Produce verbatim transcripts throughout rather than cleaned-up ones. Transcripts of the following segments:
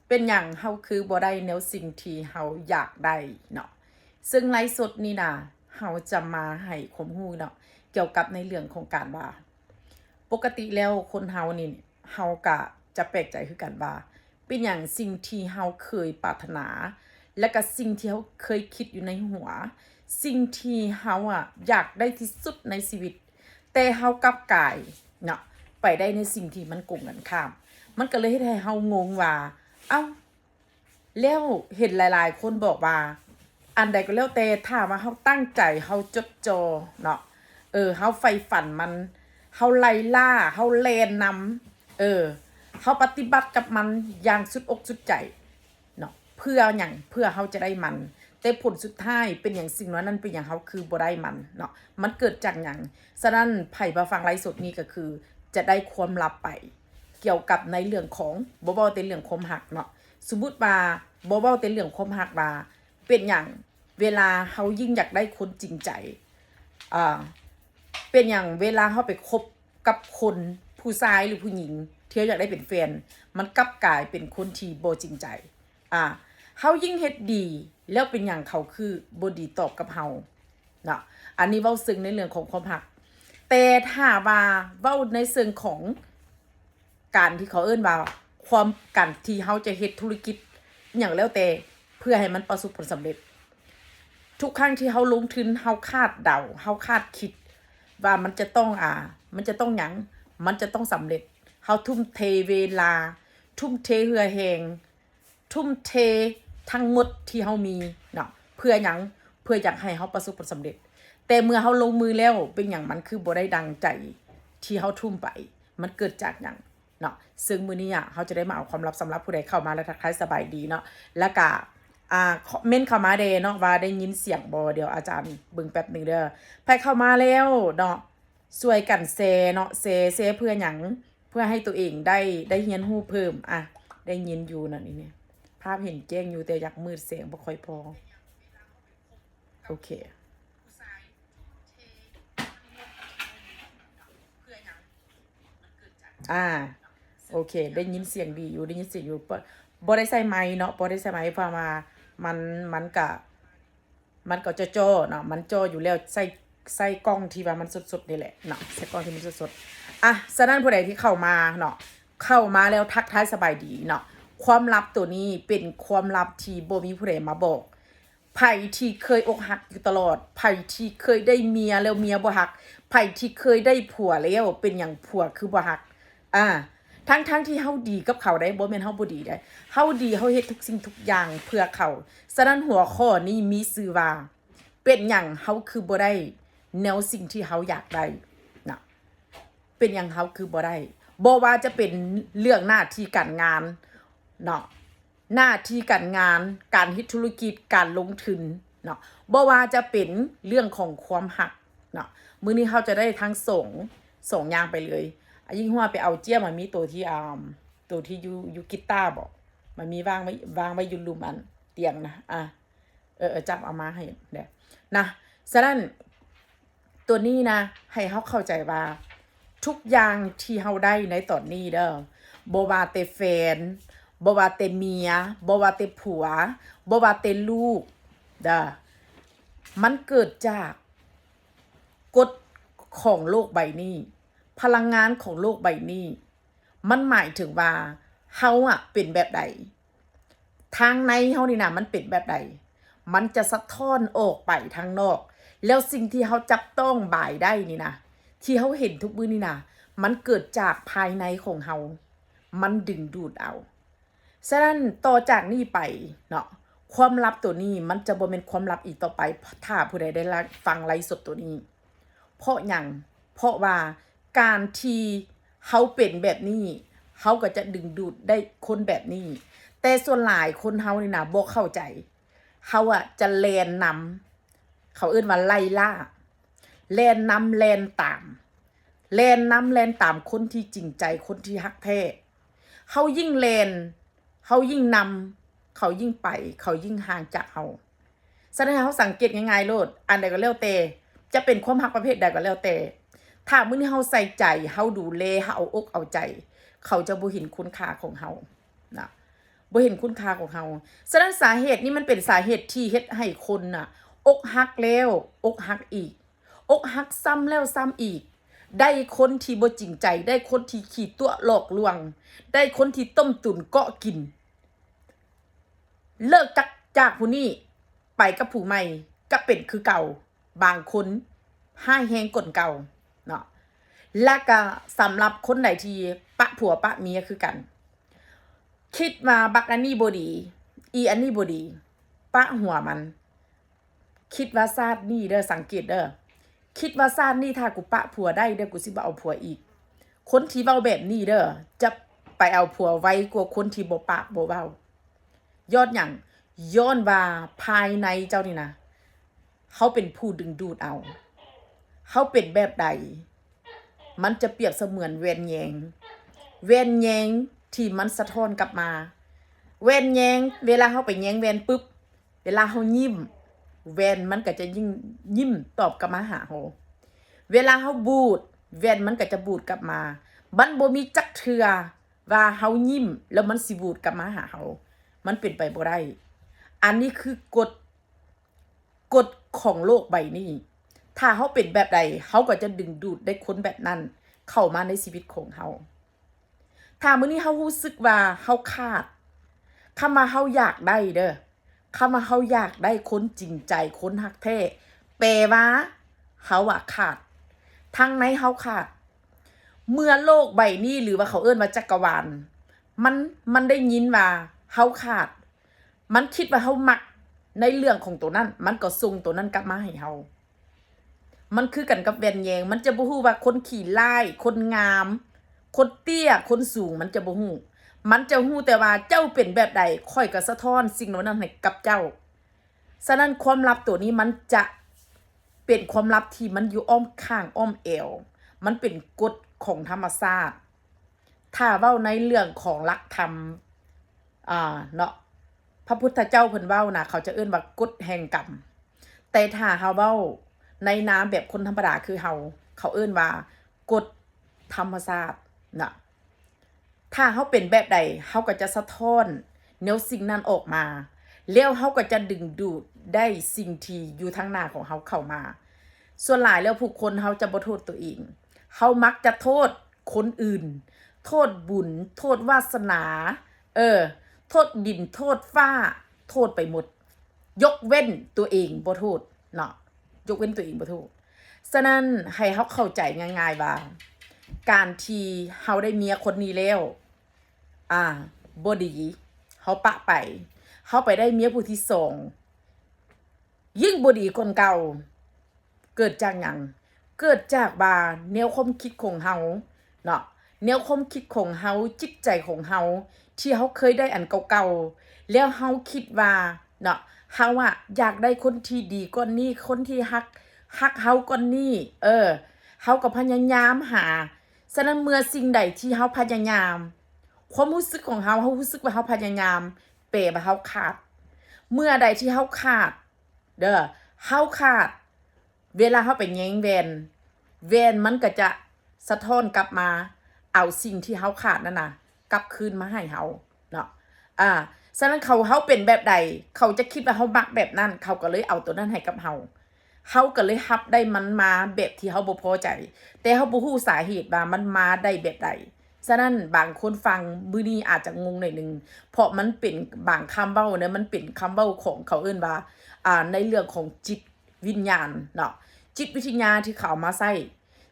เป็นหยังเฮาคือบ่ได้แนวสิ่งที่เฮาอยากได้เนาะ ซึ่งไลฟ์สดนี้นะ เฮาจะมาให้ความรู้เนาะ เกี่ยวกับในเรื่องของการว่า ปกติแล้วคนเฮานี่ เฮากะจะแปลกใจคือกันว่า เป็นหยังสิ่งที่เฮาเคยปรารถนา และก็สิ่งที่เฮาเคยคิดอยู่ในหัว สิ่งที่เฮาอะอยากได้ที่สุดในชีวิต แต่เฮากลับกลายเนาะ ไปได้ในสิ่งที่มันกงกันข้าม มันก็เลยเฮ็ดให้เฮางงว่า เอ้า แล้วเห็นหลายๆคนบอกว่า อันใดก็แล้วแต่ ถ้าว่าเฮาตั้งใจ เฮาจดจ่อเนาะ เออ เฮาใฝ่ฝันมัน เฮาไล่ล่า เฮาแล่นนำ เออ เฮาปฏิบัติกับมันอย่างสุดอกสุดใจเนาะ เพื่อหยัง เพื่อเฮาจะได้มัน แต่ผลสุดท้ายเป็นหยัง สิ่งนั้นนั้นเป็นหยัง เฮาคือบ่ได้มันเนาะ มันเกิดจากหยัง ฉะนั้นไผมาฟังไลฟ์สดนี้ก็คือ จะได้ความลับไป เกี่ยวกับในเรื่องของ บ่เว้าแต่เรื่องความฮักเนาะ สมมุติว่า บ่เว้าแต่เรื่องความฮักว่า เป็นหยังเวลาเฮายิ่งอยากได้คนจริงใจ อ่า เป็นหยังเวลาเฮาไปคบกับคนผู้ชายหรือผู้หญิงที่เฮาอยากได้เป็นแฟน มันกลับกลายเป็นคนที่บ่จริงใจ อ่า เฮายิ่งเฮ็ดดี แล้วเป็นหยังเขาคือบ่ดีตอบกับเฮาเนาะ อันนี้เว้าเชิงในเรื่องของความฮัก แต่ถ้าว่าเว้าในเชิงของ การที่เขาเอิ้นว่าความ การที่เฮาจะเฮ็ดธุรกิจหยังแล้วแต่ เพื่อให้มันประสบผลสำเร็จ ทุกครั้งที่เฮาลงทุน เฮาคาดเดา เฮาคาดคิดว่ามันจะต้อง อ่า มันจะต้องหยัง มันจะต้องสำเร็จ เฮาทุ่มเทเวลา ทุ่มเทเหื่อแฮง ทุ่มเททั้งหมดที่เฮามีเนาะ เพื่อหยัง เพื่ออยากให้เฮาประสบผลสำเร็จ แต่เมื่อเฮาลงมือแล้ว เป็นหยังมันคือบ่ได้ดังใจที่เฮาทุ่มไป มันเกิดจากหยังเนาะ ซึ่งมื้อนี้อะ เฮาจะได้มาเอาความลับ สำหรับผู้ใดเข้ามาแล้วทักทายสบายดีเนาะ แล้วก็ อ่า คอมเมนต์เข้ามาแด่เนาะ ว่าได้ยินเสียงบ่ เดี๋ยวอาจารย์เบิ่งแป๊บหนึ่งเด้อ ไผเข้ามาแล้วเนาะ ช่วยกันแชร์เนาะ แชร์ แชร์เพื่อหยัง เพื่อให้ตัวเองได้ ได้เรียนรู้เพิ่ม อ่ะ ได้ยินอยู่นั่นนี่เนี่ย ภาพเห็นแจ้งอยู่ แต่อยากมืด แสงบ่ค่อยพอ โอเค อ่า โอเค ได้ยินเสียงดีอยู่ ได้ยินเสียงอยู่ บ่ บ่ได้ใส่ไมค์เนาะ บ่ได้ใส่ไมค์ เพราะว่ามัน มันกะ มันก็จ่อๆเนาะ มันจ่ออยู่แล้ว ใส่ ใส่กล้องที่ว่ามันสดๆนี่แหละเนาะ ใส่กล้องที่มันสดๆ อ่ะ ฉะนั้นผู้ใดที่เข้ามาเนาะ เข้ามาแล้วทักทายสบายดีเนาะ ความลับตัวนี้เป็นความลับที่บ่มีผู้ใดมาบอก ไผที่เคยอกหักอยู่ตลอด ไผที่เคยได้เมียแล้วเมียบ่ฮัก ไผที่เคยได้ผัวแล้วเป็นหยังผัวคือบ่ฮัก อ่า ทั้งๆที่เฮาดีกับเขาได้ บ่แม่นเฮาบ่ดีได้ เฮาดี เฮาเฮ็ดทุกสิ่งทุกอย่างเพื่อเขา ฉะนั้นหัวข้อนี้มีชื่อว่า เป็นหยังเฮาคือบ่ได้แนวสิ่งที่เฮาอยากได้นะ เป็นหยังเฮาคือบ่ได้ บ่ว่าจะเป็นเรื่องหน้าที่การงานเนาะ หน้าที่การงาน การเฮ็ดธุรกิจ การลงทุนเนาะ บ่ว่าจะเป็นเรื่องของความฮักเนาะ มื้อนี้เฮาจะได้ทั้งสอง สองอย่างไปเลย อ่ะ ยิ่งหัวไปเอาเจี้ย มันมีตัวที่ อ่า ตัวที่อยู่ อยู่กีตาร์บ่ มันมีวางไว้ วางไว้อยู่ลุ่มอันเตียงนะ อ่ะ เออ เออ จับเอามาให้เด้อ นะ ฉะนั้น ตัวนี้นะ ให้เฮาเข้าใจว่า ทุกอย่างที่เฮาได้ในตอนนี้เด้อ บ่ว่าแต่แฟน บ่ว่าแต่เมีย บ่ว่าแต่ผัว บ่ว่าแต่ลูกเด้อ มันเกิดจากกฎของโลกใบนี้ พลังงานของโลกใบนี้ มันหมายถึงว่าเฮาอะเป็นแบบใด ทางในเฮานี่นะ มันเป็นแบบใด มันจะสะท้อนออกไปทางนอก แล้วสิ่งที่เฮาจับต้องบายได้นี่นะ ที่เฮาเห็นทุกมื้อนี่นะ มันเกิดจากภายในของเฮา มันดึงดูดเอา ฉะนั้นต่อจากนี้ไปเนาะ ความลับตัวนี้มันจะบ่แม่นความลับอีกต่อไป ถ้าผู้ใดได้ฟังไลฟ์สดตัวนี้ เพราะหยัง เพราะว่าการที่เฮาเป็นแบบนี้ เฮาก็จะดึงดูดได้คนแบบนี้ แต่ส่วนหลายคนเฮานี่นะ บ่เข้าใจ เฮาอะจะแล่นนำ เขาเอิ้นว่าไล่ล่า แล่นนำแล่นตาม แล่นนำแล่นตามคนที่จริงใจ คนที่ฮักแท้ เฮายิ่งแล่น เฮายิ่งนำ เขายิ่งไป เขายิ่งห่างจากเฮา ฉะนั้นเฮาสังเกตง่ายๆโลด อันใดก็แล้วแต่ จะเป็นความฮักประเภทใดก็แล้วแต่ ถ้ามื้อนี้เฮาใส่ใจ เฮาดูแล เฮาเอาอกเอาใจ เขาจะบ่เห็นคุณค่าของเฮานะ บ่เห็นคุณค่าของเฮา ฉะนั้นสาเหตุนี้มันเป็นสาเหตุที่เฮ็ดให้คนน่ะ อกหักแล้วอกหักอีก อกหักซ้ำแล้วซ้ำอีก ได้คนที่บ่จริงใจ ได้คนที่ขี้ตั๋วหลอกลวง ได้คนที่ต้มตุ๋นเกาะกิน เลิกจาก จากผู้นี้ไปกับผู้ใหม่ ก็เป็นคือเก่า บางคนฮ้ายแฮงกว่าเก่าเนาะ และก็สำหรับคนใดที่ปะผัวปะเมียคือกัน คิดว่าบักอันนี้บ่ดี อีอันนี้บ่ดี ปะหัวมัน คิดว่าชาตินี้เด้อ สังเกตเด้อ คิดว่าชาตินี้ถ้ากูปะผัวได้เด้อ กูสิบ่เอาผัวอีก คนที่เว้าแบบนี้เด้อ จะไปเอาผัวไวกว่าคนที่บ่ปากบ่เว้า ย้อนหยัง ย้อนว่าภายในเจ้านี่นะ เฮาเป็นผู้ดึงดูดเอา เฮาเป็นแบบใด มันจะเปรียบเสมือนแว่นแยง แว่นแยงที่มันสะท้อนกลับมา แว่นแยง เวลาเฮาไปแยงแว่นปุ๊บ เวลาเฮายิ้ม แว่นมันก็จะยิ่งยิ้มตอบกลับมาหาเฮา เวลาเฮาบูด แว่นมันก็จะบูดกลับมา มันบ่มีจักเทื่อว่าเฮายิ้มแล้วมันสิบูดกลับมาหาเฮา มันเป็นไปบ่ได้ อันนี้คือกฎ กฎของโลกใบนี้ ถ้าเฮาเป็นแบบใด เฮาก็จะดึงดูดได้คนแบบนั้นเข้ามาในชีวิตของเฮา ถ้ามื้อนี้เฮารู้สึกว่าเฮาขาด คำว่าเฮาอยากได้เด้อ คำว่าเฮาอยากได้คนจริงใจ คนฮักแท้ แปลว่าเฮาอะขาด ทางในเฮาขาด เมื่อโลกใบนี้ หรือว่าเขาเอิ้นว่าจักรวาล มัน มันได้ยินว่าเฮาขาด มันคิดว่าเฮามักในเรื่องของตัวนั้น มันก็ส่งตัวนั้นกลับมาให้เฮา มันคือกันกับแว่นแยง มันจะบ่ฮู้ว่าคนขี้ร้าย คนงาม คนเตี้ย คนสูง มันจะบ่ฮู้ มันจะฮู้แต่ว่าเจ้าเป็นแบบใด ข้อยก็สะท้อนสิ่งเหล่านั้นให้กับเจ้า ฉะนั้นความลับตัวนี้มันจะเป็นความลับที่มันอยู่อ้อมข้างอ้อมแอว มันเป็นกฎของธรรมชาติ ถ้าเว้าในเรื่องของหลักธรรม อ่า เนาะ พระพุทธเจ้าเพิ่นเว้านะ เขาจะเอิ้นว่ากฎแห่งกรรม แต่ถ้าเฮาเว้าในนามแบบคนธรรมดาคือเฮา เขาเอิ้นว่ากฎธรรมชาตินะ ถ้าเฮาเป็นแบบใด เฮาก็จะสะท้อนแนวสิ่งนั้นออกมา แล้วเฮาก็จะดึงดูดได้สิ่งที่อยู่ทางหน้าของเฮาเข้ามา ส่วนหลายแล้วผู้คนเฮาจะบ่โทษตัวเอง เฮามักจะโทษคนอื่น โทษบุญ โทษวาสนา เออ โทษดิน โทษฟ้า โทษไปหมด ยกเว้นตัวเองบ่โทษเนาะ ยกเว้นตัวเองบ่โทษ ฉะนั้นให้เฮาเข้าใจง่ายๆว่า การที่เฮาได้เมียคนนี้แล้ว อ่า บ่ดี เฮาปะไป เฮาไปได้เมียผู้ที่สอง ยิ่งบ่ดีกว่าเก่า เกิดจากหยัง เกิดจากว่าแนวความคิดของเฮาเนาะ แนวความคิดของเฮา จิตใจของเฮา ที่เฮาเคยได้อันเก่าๆ แล้วเฮาคิดว่าเนาะ เฮาอะอยากได้คนที่ดีกว่านี้ คนที่ฮัก ฮักเฮากว่านี้ เออ เฮาก็พยายามหา ฉะนั้นเมื่อสิ่งใดที่เฮาพยายาม ความรู้สึกของเฮา เฮารู้สึกว่าเฮาพยายาม แปลว่าเฮาขาด เมื่อใดที่เฮาขาด เด้อ เฮาขาด เวลาเฮาไปแยงแว่น แว่นมันก็จะสะท้อนกลับมา เอาสิ่งที่เฮาขาดนั่นน่ะ กลับคืนมาให้เฮาเนาะ อ่า ฉะนั้นเขา เฮาเป็นแบบใด เขาจะคิดว่าเฮามักแบบนั้น เขาก็เลยเอาตัวนั้นให้กับเฮา เฮาก็เลยรับได้มันมาแบบที่เฮาบ่พอใจ แต่เฮาบ่ฮู้สาเหตุว่ามันมาได้แบบใด ฉะนั้นบางคนฟังมื้อนี้อาจจะงงหน่อยหนึ่ง เพราะมันเป็นบางคำเว้านะ มันเป็นคำเว้าของเขาเอิ้นว่า อ่า ในเรื่องของจิตวิญญาณเนาะ จิตวิทยาที่เขาเอามาใช้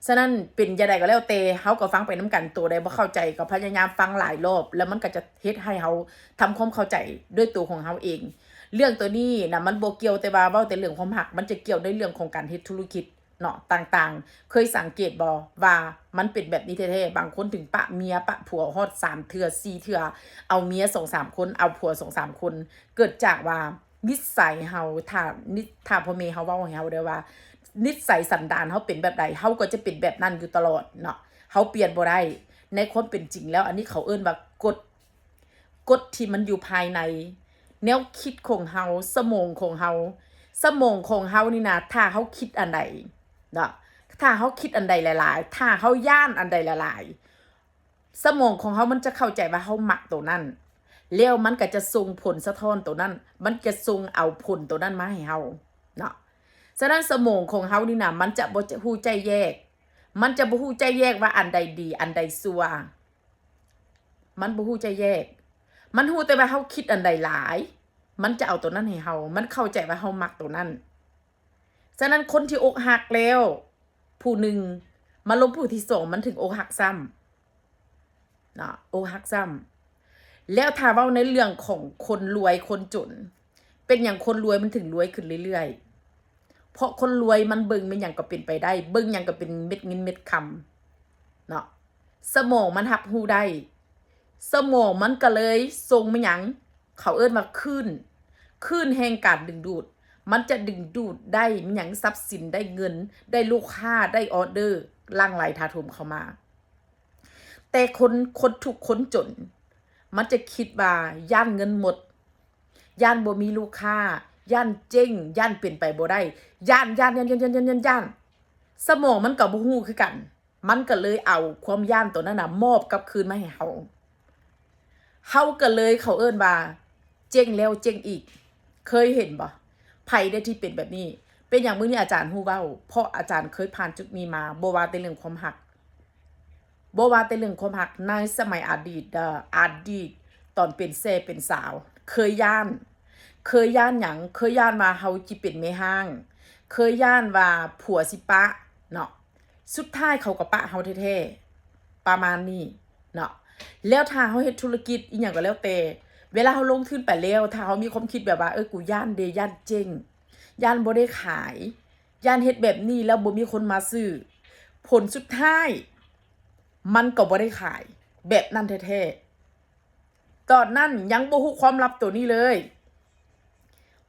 ฉะนั้นเป็นจั่งใดก็แล้วแต่ เฮาก็ฟังไปนำกัน ตัวใดบ่เข้าใจก็พยายามฟังหลายรอบ แล้วมันก็จะเฮ็ดให้เฮาทำความเข้าใจด้วยตัวของเฮาเอง เรื่องตัวนี้นะ มันบ่เกี่ยวแต่ว่าเว้าแต่เรื่องความฮัก มันจะเกี่ยวในเรื่องของการเฮ็ดธุรกิจเนาะ ต่างๆ เคยสังเกตบ่ว่ามันเป็นแบบนี้แท้ๆ บางคนถึงปะเมียปะผัวฮอดสามเทื่อสี่เทื่อ เอาเมียสองสามคน เอาผัวสองสามคน เกิดจากว่านิสัยเฮา ถ้านิ ถ้าพ่อแม่เฮาเว้าให้เฮาได้ว่า นิสัยสันดานเฮาเป็นแบบใด เฮาก็จะเป็นแบบนั้นอยู่ตลอดเนาะ เฮาเปลี่ยนบ่ได้ ในความเป็นจริงแล้ว อันนี้เขาเอิ้นว่ากฎ กฎที่มันอยู่ภายใน แนวคิดของเฮา สมองของเฮา สมองของเฮานี่นะ ถ้าเฮาคิดอันใดเนาะ ถ้าเฮาคิดอันใดหลายๆ ถ้าเฮาย้านอันใดหลายๆ สมองของเฮามันจะเข้าใจว่าเฮามักตัวนั้น แล้วมันก็จะส่งผลสะท้อนตัวนั้น มันจะส่งเอาผลตัวนั้นมาให้เฮาเนาะ ฉะนั้นสมองของเฮานี่นะ มันจะบ่ฮู้ใจแยก มันจะบ่ฮู้ใจแยกว่าอันใดดี อันใดชั่ว มันบ่ฮู้ใจแยก มันฮู้แต่ว่าเฮาคิดอันใดหลาย มันจะเอาตัวนั้นให้เฮา มันเข้าใจว่าเฮามักตัวนั้น ฉะนั้นคนที่อกหักแล้ว ผู้หนึ่ง มาลมผู้ที่สอง มันถึงอกหักซ้ำเนาะ อกหักซ้ำ แล้วถ้าเว้าในเรื่องของคนรวยคนจน เป็นหยังคนรวยมันถึงรวยขึ้นเรื่อยๆ เพราะคนรวยมันเบิ่งแม่นหยังก็เป็นไปได้ เบิ่งหยังก็เป็นเม็ดเงินเม็ดคำเนาะ สมองมันรับรู้ได้ สมองมันก็เลยส่งแม่นหยัง เขาเอิ้นว่าคลื่น คลื่นแห่งการดึงดูด มันจะดึงดูดได้แม่นหยัง ทรัพย์สิน ได้เงิน ได้ลูกค้า ได้ออเดอร์ หลั่งไหลถาโถมเข้ามา แต่คน คนทุกข์คนจน มันจะคิดว่าย้านเงินหมด ย้านบ่มีลูกค้า ย้านเจ๊ง ย้านเป็นไปบ่ได้ ย้าน ย้าน ย้าน ย้าน ย้าน ย้าน ย้าน ย้าน สมองมันก็บ่ฮู้คือกัน มันก็เลยเอาความย้านตัวนั้นน่ะ มอบกลับคืนมาให้เฮา เฮาก็เลย เขาเอิ้นว่า เจ๊งแล้วเจ๊งอีก เคยเห็นบ่ ไผเด้ที่เป็นแบบนี้ เป็นหยังมื้อนี้อาจารย์ฮู้เว้า เพราะอาจารย์เคยผ่านจุดนี้มา บ่ว่าแต่เรื่องความฮัก บ่ว่าแต่เรื่องความฮักในสมัยอดีตเด้อ อดีตตอนเป็นแซ่เป็นสาว เคยย้าน เคยย้านหยัง เคยย้านว่าเฮาจิเป็นแม่ฮ้าง เคยย้านว่าผัวสิปะเนาะ สุดท้ายเขาก็ปะเฮาแท้ๆ ประมาณนี้เนาะ แล้วถ้าเฮาเฮ็ดธุรกิจอีหยังก็แล้วแต่ เวลาเฮาลงทุนไปแล้ว ถ้าเฮามีความคิดแบบว่า เออ กูย้านเด้ ย้านเจ๊ง ย้านบ่ได้ขาย ย้านเฮ็ดแบบนี้แล้วบ่มีคนมาซื้อ ผลสุดท้าย มันก็บ่ได้ขาย แบบนั้นแท้ๆ ตอนนั้นยังบ่ฮู้ความลับตัวนี้เลย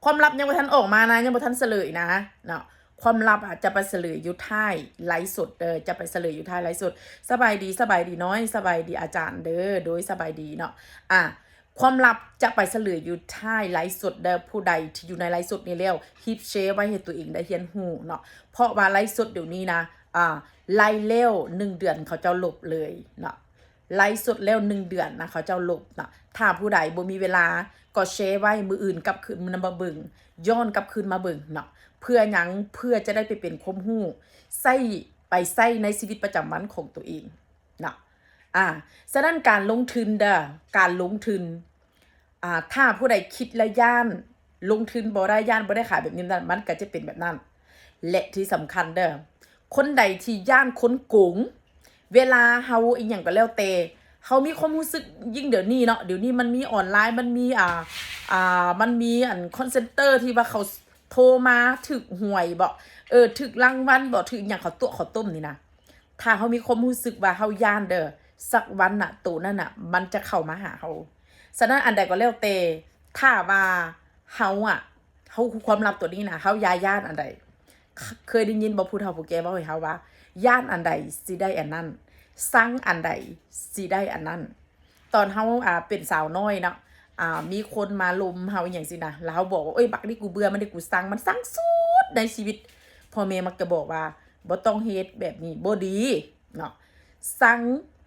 ความลับยังบ่ทันออกมานะ ยังบ่ทันเฉลยนะ เนาะ ความลับอะจะไปเฉลยอยู่ท้ายไลฟ์สดเด้อ จะไปเฉลยอยู่ท้ายไลฟ์สด สบายดี สบายดีน้อย สบายดีอาจารย์เด้อ โดยสบายดีเนาะ อ่ะ ความลับจะไปเฉลยอยู่ท้ายไลฟ์สดเด้อ ผู้ใดที่อยู่ในไลฟ์สดนี้แล้ว รีบแชร์ไว้ให้ตัวเองได้เรียนรู้เนาะ เพราะว่าไลฟ์สดเดี๋ยวนี้นะ อ่า ไลฟ์แล้วหนึ่งเดือนเขาเจ้าลบเลยเนาะ ไลฟ์สดแล้วหนึ่งเดือนนะ เขาเจ้าลบเนาะ ถ้าผู้ใดบ่มีเวลาก็แชร์ไว้ มื้ออื่นกลับคืนมาเบิ่ง ย้อนกลับคืนมาเบิ่งเนาะ เพื่อหยัง เพื่อจะได้ไปเป็นความรู้ ใช้ ไปใช้ในชีวิตประจำวันของตัวเองเนาะ อ่า ฉะนั้นการลงทุนเด้อ การลงทุน อ่า ถ้าผู้ใดคิดแล้วย้าน ลงทุนบ่ได้ ย้านบ่ได้ขายแบบนี้นั่น มันก็จะเป็นแบบนั้น และที่สำคัญเด้อ คนใดที่ย้านคนโกง เวลาเฮาอีหยังก็แล้วแต่ เฮามีความรู้สึก ยิ่งเดี๋ยวนี้เนาะ เดี๋ยวนี้มันมีออนไลน์ มันมี อ่า อ่า มันมีอัน call center ที่ว่าเขาโทรมา ถูกหวยบ่ เออ ถูกรางวัลบ่ ถูกหยัง เขาตั๋วเขาต้มนี่นะ ถ้าเฮามีความรู้สึกว่าเฮาย้านเด้อ สักวันน่ะ ตัวนั้นน่ะ มันจะเข้ามาหาเฮา ฉะนั้นอันใดก็แล้วแต่ ถ้าว่าเฮาอะ เฮาฮู้ความลับตัวนี้นะ เฮาอย่าย้านอันใด เคยได้ยินบ่ ผู้เฒ่าผู้แก่เว้าให้เฮาว่า ย้านอันใดสิได้อันนั้น ซังอันใดสิได้อันนั้น ตอนเฮา อ่า เป็นสาวน้อยเนาะ อ่า มีคนมาลมเฮาอหย่างซี้นะ แล้วเฮาบอกว่า เอ้ย บักนี่กูเบื่อมันเด้ กูซังมัน ซังสุดในชีวิต พ่อแม่มักจะบอกว่า บ่ต้องเฮ็ดแบบนี้ บ่ดีเนาะ ซัง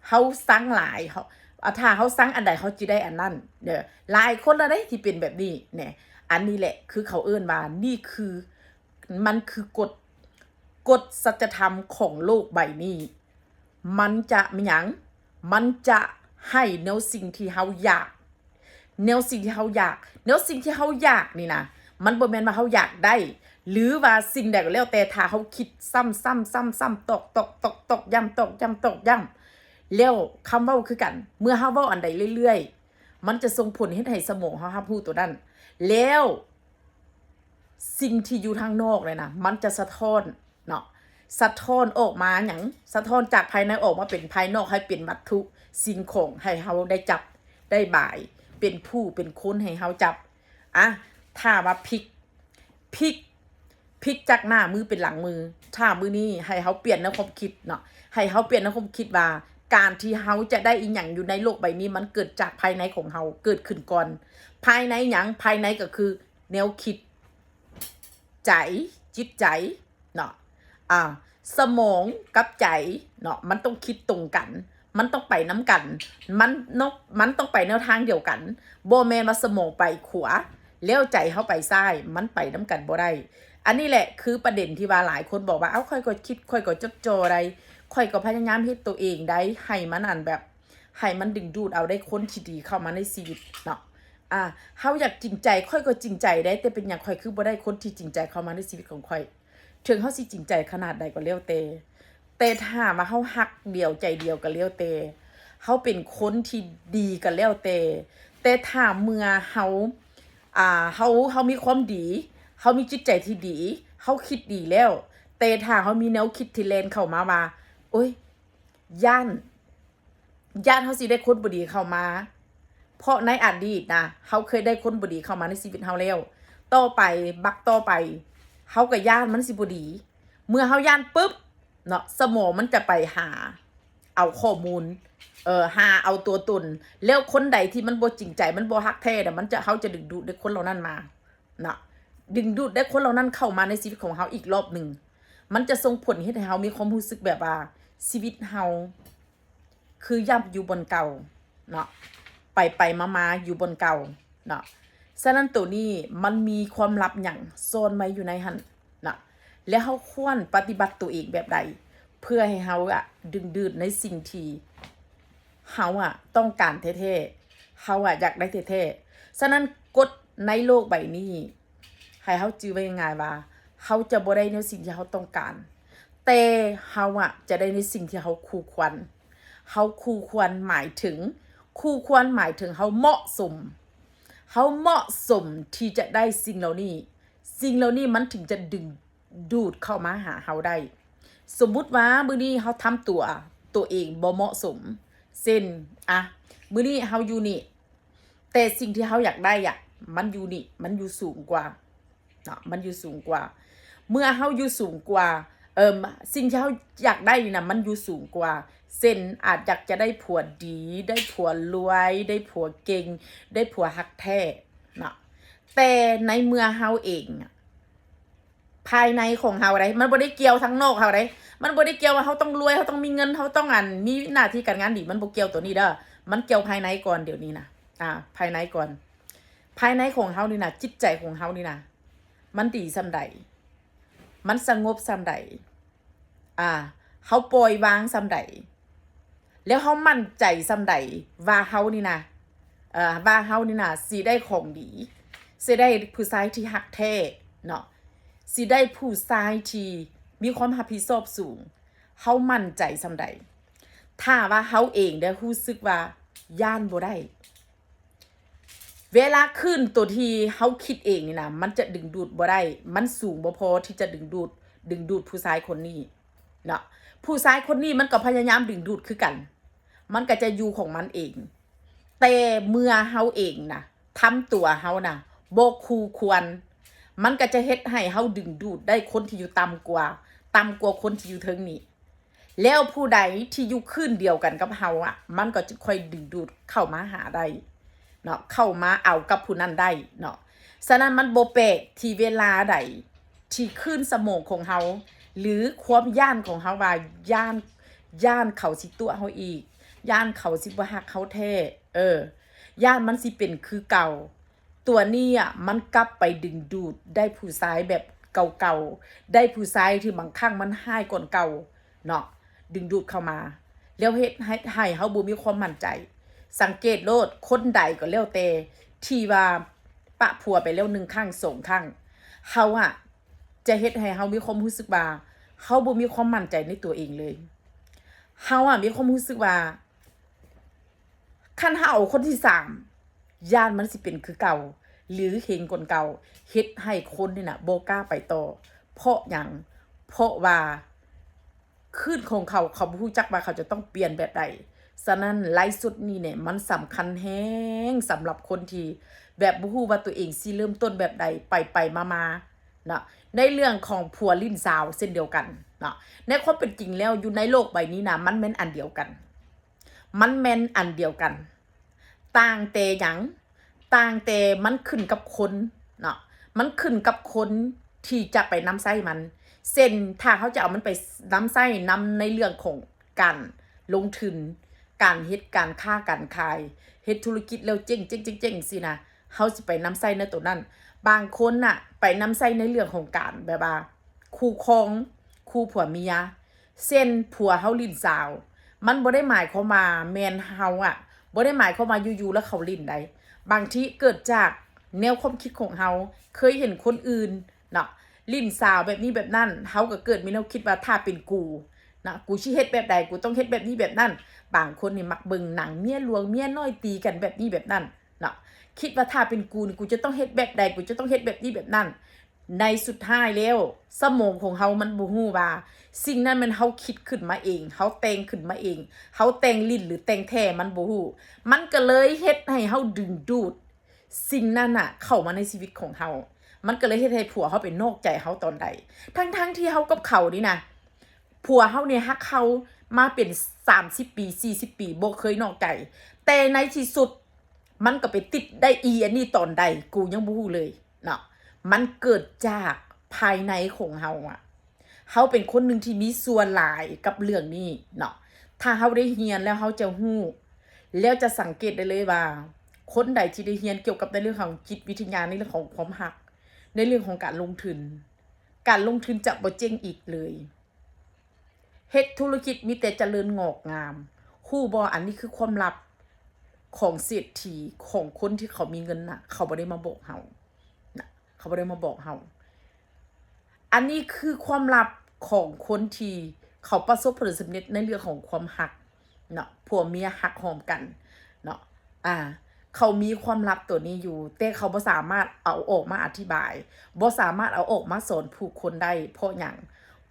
เฮาซังหลาย เฮา อ่า ถ้าเฮาซังอันใด เฮาจิได้อันนั้นเด้อ หลายคนแล้วเด้ที่เป็นแบบนี้แหน่ อันนี้แหละคือเขาเอิ้นว่า นี่คือ มันคือกฎ กฎสัจธรรมของโลกใบนี้ มันจะมีหยัง มันจะให้แนวสิ่งที่เฮาอยาก แนวสิ่งที่เฮาอยาก แนวสิ่งที่เฮาอยากนี่นะ มันบ่แม่นว่าเฮาอยากได้ หรือว่าสิ่งใดก็แล้วแต่ ถ้าเฮาคิดซ้ำๆๆๆ ตอกๆๆๆ ย้ำ ตอกย้ำ ตอกย้ำ แล้วคำเว้าคือกัน เมื่อเฮาเว้าอันใดเรื่อยๆ มันจะส่งผลเฮ็ดให้สมองเฮารับรู้ตัวนั้น แล้วสิ่งที่อยู่ทางนอกเลยนะ มันจะสะท้อนเนาะ สะท้อนออกมาหยัง สะท้อนจากภายในออกมาเป็นภายนอก ให้เป็นวัตถุสิ่งของให้เฮาได้จับ ได้บาย เป็นผู้เป็นคนให้เฮาจับ อ่ะ ถ้าว่าพลิก พลิก พลิกจากหน้ามือเป็นหลังมือ ถ้ามื้อนี้ให้เฮาเปลี่ยนแนวความคิดเนาะ ให้เฮาเปลี่ยนแนวความคิดว่า การที่เฮาจะได้อีหยังอยู่ในโลกใบนี้ มันเกิดจากภายในของเฮา เกิดขึ้นก่อน ภายในหยัง ภายในก็คือแนวคิด ใจ จิตใจเนาะ อ่า สมองกับใจเนาะ มันต้องคิดตรงกัน มันต้องไปนำกัน มันนก มันต้องไปแนวทางเดียวกัน บ่แม่นว่าสมองไปขวา แล้วใจเฮาไปซ้าย มันไปนำกันบ่ได้ อันนี้แหละคือประเด็นที่ว่าหลายคนบอกว่า เอ้า ข้อยก็คิด ข้อยก็จดจ่อได้ ข้อยก็พยายามเฮ็ดตัวเองได้ ให้มันอันแบบ ให้มันดึงดูดเอาได้คนที่ดีเข้ามาในชีวิตเนาะ อ่า เฮาอยากจริงใจ ข้อยก็จริงใจได้ แต่เป็นหยังข้อยคือบ่ได้คนที่จริงใจเข้ามาในชีวิตของข้อย ถึงเฮาสิจริงใจขนาดใดก็แล้วแต่ แต่ถ้าว่าเฮาฮักเดียวใจเดียวก็แล้วแต่ เฮาเป็นคนที่ดีก็แล้วแต่ แต่ถ้าเมื่อเฮา อ่า เฮา เฮามีความดี เฮามีจิตใจที่ดี เฮาคิดดีแล้ว แต่ถ้าเฮามีแนวคิดที่แล่นเข้ามาว่า โอ๊ย ย้าน ย้านเฮาสิได้คนบ่ดีเข้ามา เพราะในอดีตนะ เฮาเคยได้คนบ่ดีเข้ามาในชีวิตเฮาแล้ว ต่อไป บักต่อไป เฮาก็ย้านมันสิบ่ดี เมื่อเฮาย้านปุ๊บ เนาะ สมองมันจะไปหา เอาข้อมูล เอ่อ หาเอาตัวตน แล้วคนใดที่มันบ่จริงใจ มันบ่ฮักแท้น่ะ มันจะ เฮาจะดึงดูดได้คนเหล่านั้นมา เนาะ ดึงดูดได้คนเหล่านั้นเข้ามาในชีวิตของเฮาอีกรอบหนึ่ง มันจะส่งผลเฮ็ดให้เฮามีความรู้สึกแบบว่า ชีวิตเฮา คือย่ำอยู่บ่อนเก่าเนาะ ไปไปมามาอยู่บ่อนเก่าเนาะ ฉะนั้นตัวนี้มันมีความลับหยังซ่อนไว้อยู่ในหั้นเนาะ และเฮาควรปฏิบัติตัวเองแบบใด เพื่อให้เฮาอะดึงดูดในสิ่งที่เฮาอะต้องการแท้ๆ เฮาอะอยากได้แท้ๆ ฉะนั้นกฎในโลกใบนี้ ให้เฮาจื่อไว้ง่ายๆว่า เฮาจะบ่ได้ในสิ่งที่เฮาต้องการ แต่เฮาอะจะได้ในสิ่งที่เฮาคู่ควร เฮาคู่ควรหมายถึง คู่ควรหมายถึงเฮาเหมาะสม เฮาเหมาะสมที่จะได้สิ่งเหล่านี้ สิ่งเหล่านี้มันถึงจะดึงดูดเข้ามาหาเฮาได้ สมมุติว่ามื้อนี้เฮาทำตัว ตัวเองบ่เหมาะสม เช่น อ่ะ มื้อนี้เฮาอยู่นี่ แต่สิ่งที่เฮาอยากได้อะ มันอยู่นี่ มันอยู่สูงกว่า เนาะ มันอยู่สูงกว่า เมื่อเฮาอยู่สูงกว่า เอิ่ม สิ่งที่เฮาอยากได้นี่นะ มันอยู่สูงกว่า เช่น อาจอยากจะได้ผัวดี ได้ผัวรวย ได้ผัวเก่ง ได้ผัวฮักแท้ เนาะ แต่ในเมื่อเฮาเองอะ ภายในของเฮาได มันบ่ได้เกี่ยวทางนอกเฮาได มันบ่ได้เกี่ยวว่าเฮาต้องรวย เฮาต้องมีเงิน เฮาต้องอัน มีหน้าที่การงานดี มันบ่เกี่ยวตัวนี้เด้อ มันเกี่ยวภายในก่อนเดี๋ยวนี้นะ อ่า ภายในก่อน ภายในของเฮานี่นะ จิตใจของเฮานี่นะ มันดีส่ำใด มันสงบส่ำใด อ่า เฮาปล่อยวางส่ำใด แล้วเฮามั่นใจส่ำใดว่าเฮานี่นะ เอ่อ ว่าเฮานี่นะ สิได้ของดี สิได้ผู้ชายที่ฮักแท้เนาะ สิได้ผู้ชายที่มีความรับผิดชอบสูง เฮามั่นใจส่ำใด ถ้าว่าเฮาเองได้รู้สึกว่าย้านบ่ได้ เวลาคลื่นตัวที่เฮาคิดเองนี่นะ มันจะดึงดูดบ่ได้ มันสูงบ่พอที่จะดึงดูด ดึงดูดผู้ชายคนนี้เนาะ ผู้ชายคนนี้มันก็พยายามดึงดูดคือกัน มันก็จะอยู่ของมันเอง แต่เมื่อเฮาเองนะ ทำตัวเฮานะ บ่คู่ควร มันก็จะเฮ็ดให้เฮาดึงดูดได้คนที่อยู่ต่ำกว่า ต่ำกว่าคนที่อยู่เทิงนี้ แล้วผู้ใดที่อยู่คลื่นเดียวกันกับเฮาอะ มันก็จะค่อยดึงดูดเข้ามาหาได้เนาะ เข้ามาเอากับผู้นั้นได้เนาะ ฉะนั้นมันบ่แปลกที่เวลาใดที่คลื่นสมองของเฮา หรือความย้านของเฮาว่าย้าน ย้านเขาสิตั๋วเฮาอีก ย้านเขาสิบ่ฮักเฮาแท้ เออ ย้านมันสิเป็นคือเก่า ตัวนี้อะ มันกลับไปดึงดูดได้ผู้ชายแบบเก่าๆ ได้ผู้ชายที่บางครั้งมันฮ้ายกว่าเก่าเนาะ ดึงดูดเข้ามา แล้วเฮ็ดให้ ให้เฮาบ่มีความมั่นใจ สังเกตโลด คนใดก็แล้วแต่ที่ว่าปะผัวไปแล้วหนึ่งครั้งสองครั้ง เฮาอะ จะเฮ็ดให้เฮามีความรู้สึกว่า เฮาบ่มีความมั่นใจในตัวเองเลย เฮาอะ มีความรู้สึกว่า คันเฮาเอาคนที่สาม ย้านมันสิเป็นคือเก่า หรือเฮงกว่าเก่า เฮ็ดให้คนนี่น่ะบ่กล้าไปต่อ เพราะหยัง เพราะว่าคลื่นของเขา เขาบ่รู้จักว่าเขาจะต้องเปลี่ยนแบบใด ฉะนั้นไลฟ์สดนี้เนี่ยมันสำคัญแฮงสำหรับคนที่แบบบ่รู้ว่าตัวเองสิเริ่มต้นแบบใด ไปๆ มาๆ เนาะ ในเรื่องของผัวลิ้นสาวเช่นเดียวกันเนาะ ในความเป็นจริงแล้วอยู่ในโลกใบนี้นะ มันแม่นอันเดียวกัน มันแม่นอันเดียวกัน ต่างแต่หยัง ต่างแต่มันขึ้นกับคนเนาะ มันขึ้นกับคนที่จะไปนำใช้มัน เช่น ถ้าเขาจะเอามันไปนำใช้นำในเรื่องของการลงทุน การเฮ็ดการค้าการขาย เฮ็ดธุรกิจแล้วเจ๊งๆๆๆ ซี้นะ เฮาสิไปนำใช้ในตัวนั้น บางคนน่ะ ไปนำใช้ในเรื่องของการแบบว่า คู่ครอง คู่ผัวเมีย เช่น ผัวเฮาหลิ้นสาว มันบ่ได้หมายความว่าแม่นเฮาอะ บ่ได้หมายความว่าอยู่ๆ แล้วเขาหลิ้นใด บางทีเกิดจากแนวความคิดของเฮา เคยเห็นคนอื่นเนาะ หลิ้นสาวแบบนี้แบบนั้น เฮาก็เกิดมีแนวคิดว่าถ้าเป็นกูนะ กูสิเฮ็ดแบบใด กูต้องเฮ็ดแบบนี้แบบนั้น บางคนนี่มักเบิ่งหนังเมียหลวงเมียน้อยตีกันแบบนี้แบบนั้นเนาะ คิดว่าถ้าเป็นกูนี่ กูจะต้องเฮ็ดแบบใด กูจะต้องเฮ็ดแบบนี้แบบนั้น ในสุดท้ายแล้ว สมองของเฮามันบ่ฮู้ว่า สิ่งนั้นแม่นเฮาคิดขึ้นมาเอง เฮาแต่งขึ้นมาเอง เฮาแต่งหลิ้นหรือแต่งแท้มันบ่ฮู้ มันก็เลยเฮ็ดให้เฮาดึงดูด สิ่งนั้นน่ะ เข้ามาในชีวิตของเฮา มันก็เลยเฮ็ดให้ผัวเฮาไปนอกใจเฮาตอนใด ทั้งๆที่เฮากับเขานี่นะ ผัวเฮาเนี่ยฮักเฮามาเป็นสามสิบปี สี่สิบปี บ่เคยนอกใจ แต่ในที่สุด มันก็ไปติดได้อีอันนี้ตอนใด กูยังบ่ฮู้เลยเนาะ มันเกิดจากภายในของเฮาอะ เฮาเป็นคนหนึ่งที่มีส่วนหลายกับเรื่องนี้เนาะ ถ้าเฮาได้เรียนแล้วเฮาจะฮู้ แล้วจะสังเกตได้เลยว่า คนใดที่ได้เรียนเกี่ยวกับในเรื่องของจิตวิทยา ในเรื่องของความฮัก ในเรื่องของการลงทุน การลงทุนจะบ่เจ๊งอีกเลย เฮ็ดธุรกิจมีแต่เจริญงอกงาม ฮู้บ่ อันนี้คือความลับของเศรษฐี ของคนที่เขามีเงินน่ะ เขาบ่ได้มาบอกเฮานะ เขาบ่ได้มาบอกเฮา อันนี้คือความลับของคนที่เขาประสบผลสำเร็จในเรื่องของความฮักเนาะ ผัวเมียฮักหอมกันเนาะ อ่า เขามีความลับตัวนี้อยู่ แต่เขาบ่สามารถเอาออกมาอธิบาย บ่สามารถเอาออกมาสอนผู้คนได้ เพราะหยัง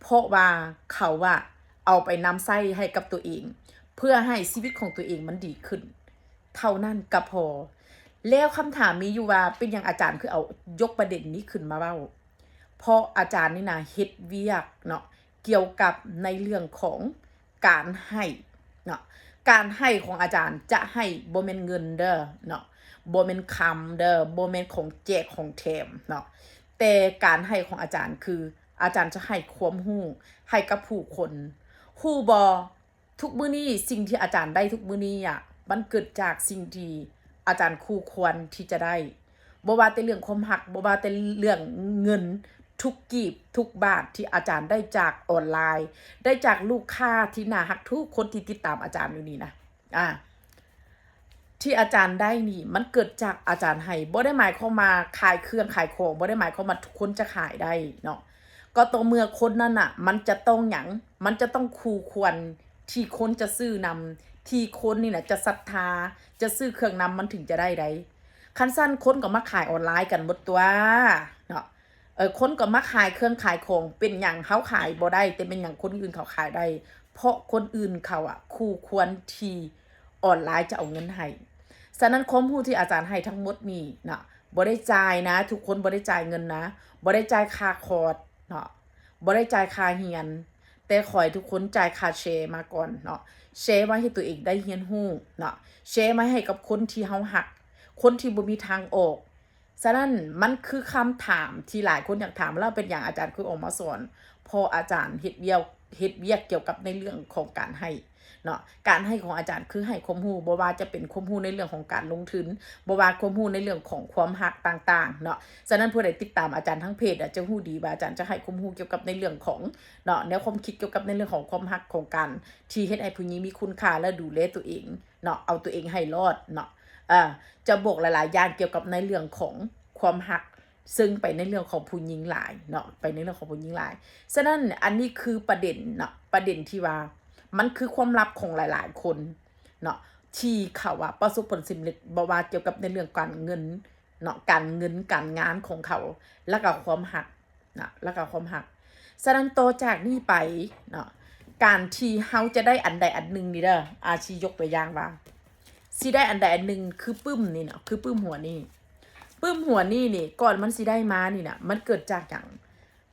เพราะว่าเขาอะเอาไปนำใช้ให้กับตัวเอง เพื่อให้ชีวิตของตัวเองมันดีขึ้น เท่านั้นก็พอ แล้วคำถามมีอยู่ว่า เป็นหยังอาจารย์คือเอายกประเด็นนี้ขึ้นมาเว้า เพราะอาจารย์นี่นะเฮ็ดเวียกเนาะ เกี่ยวกับในเรื่องของการให้เนาะ การให้ของอาจารย์จะให้บ่แม่นเงินเด้อเนาะ บ่แม่นคำเด้อ บ่แม่นของแจกของแถมเนาะ แต่การให้ของอาจารย์คือ อาจารย์จะให้ความรู้ให้กับผู้คน ฮู้บ่ ทุกมื้อนี้สิ่งที่อาจารย์ได้ทุกมื้อนี้อะ มันเกิดจากสิ่งที่อาจารย์คู่ควรที่จะได้ บ่ว่าแต่เรื่องความฮัก บ่ว่าแต่เรื่องเงิน ทุกกีบทุกบาทที่อาจารย์ได้จากออนไลน์ ได้จากลูกค้าที่น่าฮักทุกคนที่ติดตามอาจารย์อยู่นี่นะ อ่า ที่อาจารย์ได้นี่ มันเกิดจากอาจารย์ให้ บ่ได้หมายความว่าขายเครื่องขายของ บ่ได้หมายความว่าทุกคนจะขายได้เนาะ ก็ต่อเมื่อคนนั้นน่ะ มันจะต้องหยัง มันจะต้องคู่ควรที่คนจะซื้อนำ ที่คนนี่น่ะจะศรัทธา จะซื้อเครื่องนำ มันถึงจะได้ได๋ คันซั้นคนก็มาขายออนไลน์กันหมดตั๊วเนาะ เออ คนก็มาขายเครื่องขายของ เป็นหยังเฮาขายบ่ได้ แต่เป็นหยังคนอื่นเขาขายได้ เพราะคนอื่นเขาอะคู่ควรที่ออนไลน์จะเอาเงินให้ ฉะนั้นความรู้ที่อาจารย์ให้ทั้งหมดนี่เนาะ บ่ได้จ่ายนะ ทุกคนบ่ได้จ่ายเงินนะ บ่ได้จ่ายค่าคอร์สเนาะ บ่ได้จ่ายค่าเรียน แต่ขอให้ทุกคนจ่ายค่าแชร์มาก่อนเนาะ แชร์มาให้ตัวเองได้เรียนรู้เนาะ แชร์มาให้กับคนที่เฮาฮัก คนที่บ่มีทางออก ฉะนั้นมันคือคำถามที่หลายคนอยากถาม แล้วเป็นหยังอาจารย์คือออกมาสอน เพราะอาจารย์เฮ็ดเวียก เฮ็ดเวียกเกี่ยวกับในเรื่องของการให้เนาะ การให้ของอาจารย์คือให้ความรู้ บ่ว่าจะเป็นความรู้ในเรื่องของการลงทุน บ่ว่าความรู้ในเรื่องของความฮักต่างๆ เนาะ ฉะนั้นผู้ใดติดตามอาจารย์ทางเพจอะ จะรู้ดีว่าอาจารย์จะให้ความรู้เกี่ยวกับในเรื่องของเนาะ แนวความคิดเกี่ยวกับในเรื่องของความฮัก ของการที่เฮ็ดให้ผู้หญิงมีคุณค่าและดูแลตัวเองเนาะ เอาตัวเองให้รอดเนาะ เอ่อ จะบอกหลายๆ อย่างเกี่ยวกับในเรื่องของความฮัก ซึ่งไปในเรื่องของผู้หญิงหลายเนาะ ไปในเรื่องของผู้หญิงหลาย ฉะนั้นอันนี้คือประเด็นเนาะ ประเด็นที่ว่ามันคือความลับของหลายๆ คนเนาะ ที่เขาอะประสบผลสำเร็จ บ่ว่าเกี่ยวกับในเรื่องการเงินเนาะ การเงินการงานของเขา แล้วก็ความฮักนะ แล้วก็ความฮัก ฉะนั้นต่อจากนี้ไปเนาะ การที่เฮาจะได้อันใดอันหนึ่งนี่เด้อ อาชียกตัวอย่างว่า สิได้อันใดอันหนึ่ง คือปึ้มนี่เนาะ คือปึ้มหัวนี่ ปึ้มหัวนี่นี่ ก่อนมันสิได้มานี่นะ มันเกิดจากหยัง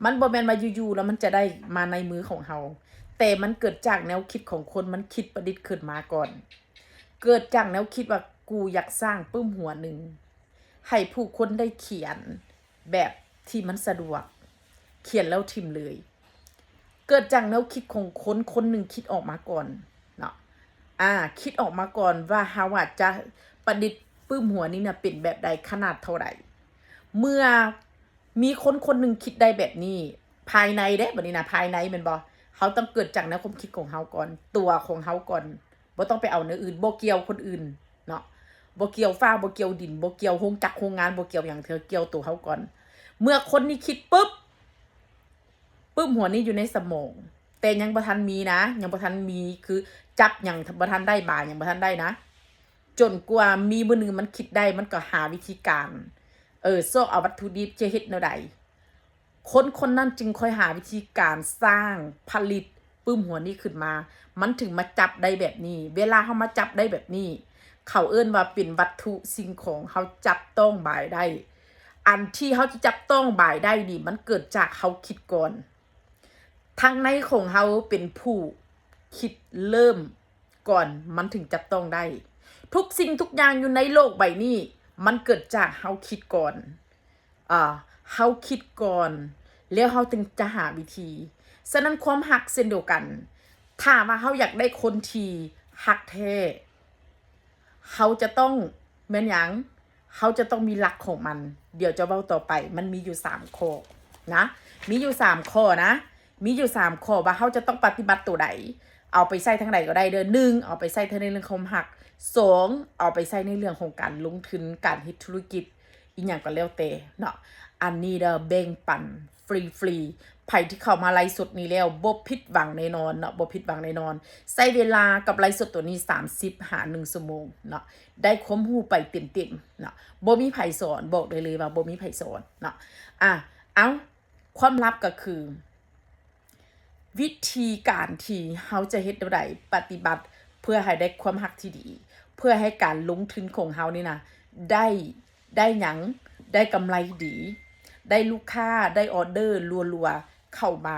มันบ่แม่นว่าอยู่ๆ แล้วมันจะได้มาในมือของเฮา แต่มันเกิดจากแนวคิดของคน มันคิดประดิษฐ์ขึ้นมาก่อน เกิดจากแนวคิดว่ากูอยากสร้างปึ้มหัวหนึ่ง ให้ผู้คนได้เขียนแบบที่มันสะดวก เขียนแล้วถิ่มเลย เกิดจากแนวคิดของคนคนหนึ่งคิดออกมาก่อนเนาะ อ่า คิดออกมาก่อนว่าเฮาอะจะประดิษฐ์ปื้มหัวนี่น่ะเป็นแบบใด ขนาดเท่าใด เมื่อมีคนคนหนึ่งคิดได้แบบนี้ ภายในเด้ บัดนี้นะ ภายในแม่นบ่ เฮาต้องเกิดจากในความคิดของเฮาก่อน ตัวของเฮาก่อน บ่ต้องไปเอาแนวอื่น บ่เกี่ยวคนอื่นเนาะ บ่เกี่ยวฟ้า บ่เกี่ยวดิน บ่เกี่ยวโรงจักรโรงงาน บ่เกี่ยวหยังเทื่อ เกี่ยวตัวเฮาก่อน เมื่อคนนี้คิดปุ๊บ ปื้มหัวนี่อยู่ในสมอง แต่ยังบ่ทันมีนะ ยังบ่ทันมี คือจับหยังบ่ทันได้ บาหยังบ่ทันได้นะ จนกว่ามีมื้อหนึ่งมันคิดได้ มันก็หาวิธีการ เออ ซอกเอาวัตถุดิบจะเฮ็ดแนวใด คนคนนั้นจึงค่อยหาวิธีการสร้างผลิตปื้มหัวนี่ขึ้นมา มันถึงมาจับได้แบบนี้ เวลาเฮามาจับได้แบบนี้ เขาเอิ้นว่าเป็นวัตถุสิ่งของ เฮาจับต้องบายได้ อันที่เฮาจะจับต้องบายได้นี่ มันเกิดจากเฮาคิดก่อน ทางในของเฮาเป็นผู้คิดเริ่มก่อน มันถึงจับต้องได้ ทุกสิ่งทุกอย่างอยู่ในโลกใบนี้ มันเกิดจากเฮาคิดก่อน อ่า เฮาคิดก่อน แล้วเฮาถึงจะหาวิธี ฉะนั้นความฮักเช่นเดียวกัน ถ้าว่าเฮาอยากได้คนที่ฮักแท้ เฮาจะต้อง แม่นหยัง เฮาจะต้องมีหลักของมัน เดี๋ยวจะเว้าต่อไป มันมีอยู่สามข้อนะ มีอยู่สามข้อนะ มีอยู่สามข้อว่าเฮาจะต้องปฏิบัติตัวใด เอาไปใช้ทางใดก็ได้เด้อ หนึ่ง เอาไปใช้ในเรื่องความฮัก สอง เอาไปใช้ในเรื่องของการลงทุน การเฮ็ดธุรกิจ อีหยังก็แล้วแต่เนาะ อันนี้เด้อ แบ่งปันฟรีๆ ไผที่เข้ามาไลฟ์สดนี้แล้ว บ่ผิดหวังแน่นอนเนาะ บ่ผิดหวังแน่นอน ใช้เวลากับไลฟ์สดตัวนี้ สามสิบหาหนึ่งชั่วโมงเนาะ ได้ความรู้ไปเต็มๆเนาะ บ่มีไผสอน บอกได้เลยว่าบ่มีไผสอนเนาะ อ่ะ เอ้า ความลับก็คือ วิธีการที่เฮาจะเฮ็ดแนวใด ปฏิบัติเพื่อให้ได้ความฮักที่ดี เพื่อให้การลงทุนของเฮานี่นะ ได้ ได้หยัง ได้กำไรดี ได้ลูกค้า ได้ออเดอร์รัวๆ เข้ามา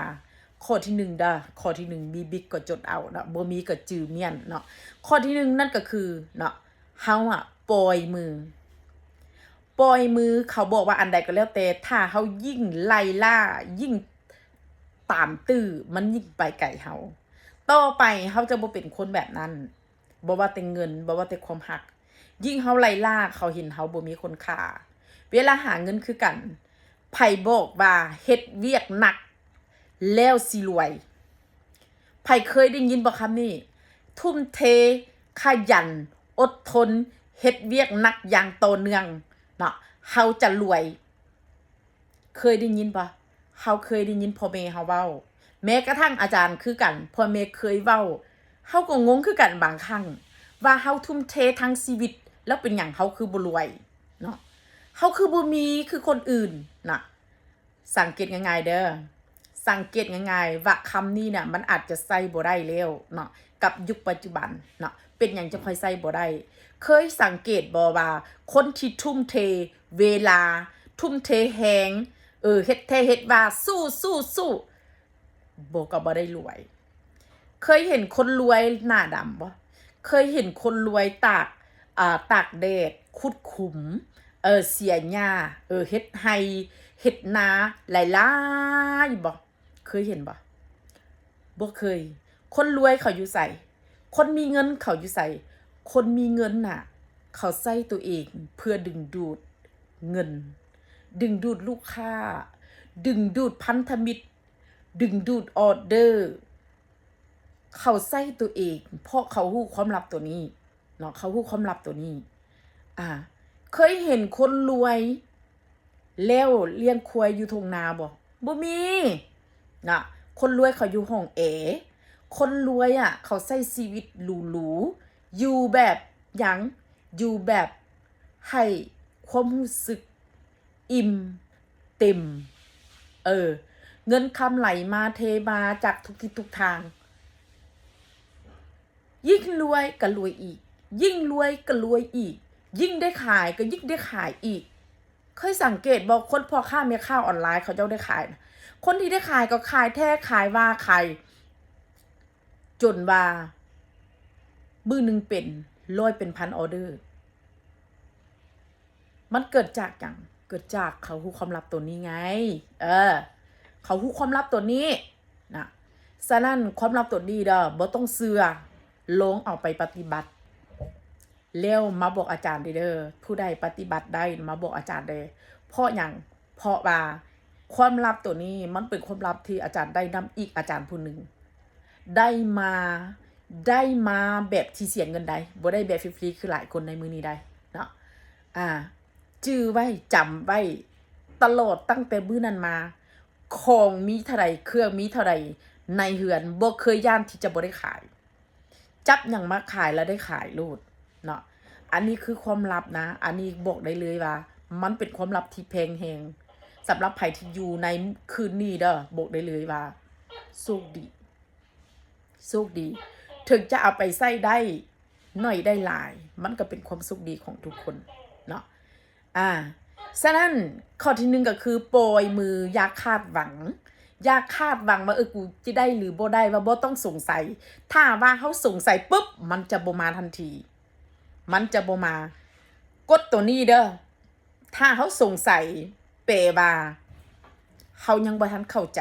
ข้อที่หนึ่งเด้อ ข้อที่หนึ่ง มีบิ๊กก็จดเอาเนาะ บ่มีก็จื่อเมียนเนาะ ข้อที่หนึ่งนั่นก็คือเนาะ เฮาอะปล่อยมือ ปล่อยมือ เขาบอกว่าอันใดก็แล้วแต่ ถ้าเฮายิ่งไล่ล่า ยิ่งตามตื้อ มันยิ่งไปไกลเฮา ต่อไปเฮาจะบ่เป็นคนแบบนั้น บ่ว่าแต่เงิน บ่ว่าแต่ความฮัก ยิ่งเฮาไล่ล่า เขาเห็นเฮาบ่มีคุณค่า เวลาหาเงินคือกัน ไผบอกว่าเฮ็ดเวียกหนักแล้วสิรวย ไผเคยได้ยินบ่คำนี้ ทุ่มเท ขยัน อดทน เฮ็ดเวียกหนักอย่างต่อเนื่องเนาะ เฮาจะรวย เคยได้ยินบ่ เฮาเคยได้ยินพ่อแม่เฮาเว้า แม้กระทั่งอาจารย์คือกัน พ่อแม่เคยเว้า เฮาก็งงคือกันบางครั้ง ว่าเฮาทุ่มเททั้งชีวิต แล้วเป็นหยังเฮาคือบ่รวยเนาะ เฮาคือบ่มีคือคนอื่นนะ สังเกตง่ายๆเด้อ สังเกตง่ายๆว่าคำนี้เนี่ย มันอาจจะใช้บ่ได้แล้วเนาะ กับยุคปัจจุบันเนาะ เป็นหยังจะค่อยใช้บ่ได้ เคยสังเกตบ่ว่าคนที่ทุ่มเทเวลา ทุ่มเทแฮง เออ เฮ็ดแท้เฮ็ดว่า สู้ สู้ สู้ บ่ก็บ่ได้รวย เคยเห็นคนรวยหน้าดำบ่ เคยเห็นคนรวยตาก อ่า ตากแดด ขุดขุม เออ เสียหญ้า เออ เฮ็ดไฮ่ เฮ็ดนา หลายๆบ่ เคยเห็นบ่ บ่เคย คนรวยเขาอยู่ไส คนมีเงินเขาอยู่ไส คนมีเงินน่ะ เขาใช้ตัวเองเพื่อดึงดูดเงิน ดึงดูดลูกค้า ดึงดูดพันธมิตร ดึงดูดออเดอร์ เขาใช้ตัวเอง เพราะเขาฮู้ความลับตัวนี้เนาะ เขาฮู้ความลับตัวนี้ อ่า เคยเห็นคนรวย แล้วเลี้ยงควายอยู่ทุ่งนาบ่ บ่มีนะ คนรวยเขาอยู่ห้องแอร์ คนรวยอะ เขาใช้ชีวิตหรูๆ อยู่แบบหยัง อยู่แบบให้ความรู้สึกอิ่มเต็ม เออ เงินคำไหลมาเทมาจากทุกทิศทุกทาง ยิ่งรวยก็รวยอีก ยิ่งรวยก็รวยอีก ยิ่งได้ขายก็ยิ่งได้ขายอีก เคยสังเกตบ่ คนพ่อค้าแม่ค้าออนไลน์เขาเจ้าได้ขายนะ คนที่ได้ขายก็ขายแท้ขายว่าขาย จนว่ามื้อหนึ่งเป็นร้อยเป็นพันออเดอร์ มันเกิดจากหยัง เกิดจากเขาฮู้ความลับตัวนี้ไง เออ เขาฮู้ความลับตัวนี้นะ ฉะนั้นความลับตัวนี้เด้อ บ่ต้องเชื่อ ลองเอาไปปฏิบัติ แล้วมาบอกอาจารย์เด้อ ผู้ใดปฏิบัติได้มาบอกอาจารย์เด้อ เพราะหยัง เพราะว่าความลับตัวนี้มันเป็นความลับที่อาจารย์ได้นำอีกอาจารย์ผู้หนึ่ง ได้มา ได้มาแบบที่เสียเงินได้ บ่ได้แบบฟรีๆ คือหลายคนในมื้อนี้ได้เนาะ อ่า จื่อไว้ จำไว้ ตลอดตั้งแต่มื้อนั้นมา ของมีเท่าใด เครื่องมีเท่าใด ในเฮือน บ่เคยย่านที่จะบ่ได้ขาย จับหยังมาขายแล้วได้ขายโลดเนาะ อันนี้คือความลับนะ อันนี้บอกได้เลยว่า มันเป็นความลับที่แพงแฮง สำหรับไผที่อยู่ในคืนนี้เด้อ บอกได้เลยว่า โชคดี โชคดี ถึงจะเอาไปใช้ได้หน่อยได้หลาย มันก็เป็นความโชคดีของทุกคนเนาะ อ่า ฉะนั้นข้อที่หนึ่งก็คือปล่อยมือ อย่าคาดหวัง อย่าคาดหวังว่า เออ กูจะได้หรือบ่ได้ ว่าบ่ต้องสงสัย ถ้าว่าเฮาสงสัยปุ๊บ มันจะบ่มาทันที มันจะบ่มา กฎตัวนี้เด้อ ถ้าเฮาสงสัย แปลว่า เฮายังบ่ทันเข้าใจ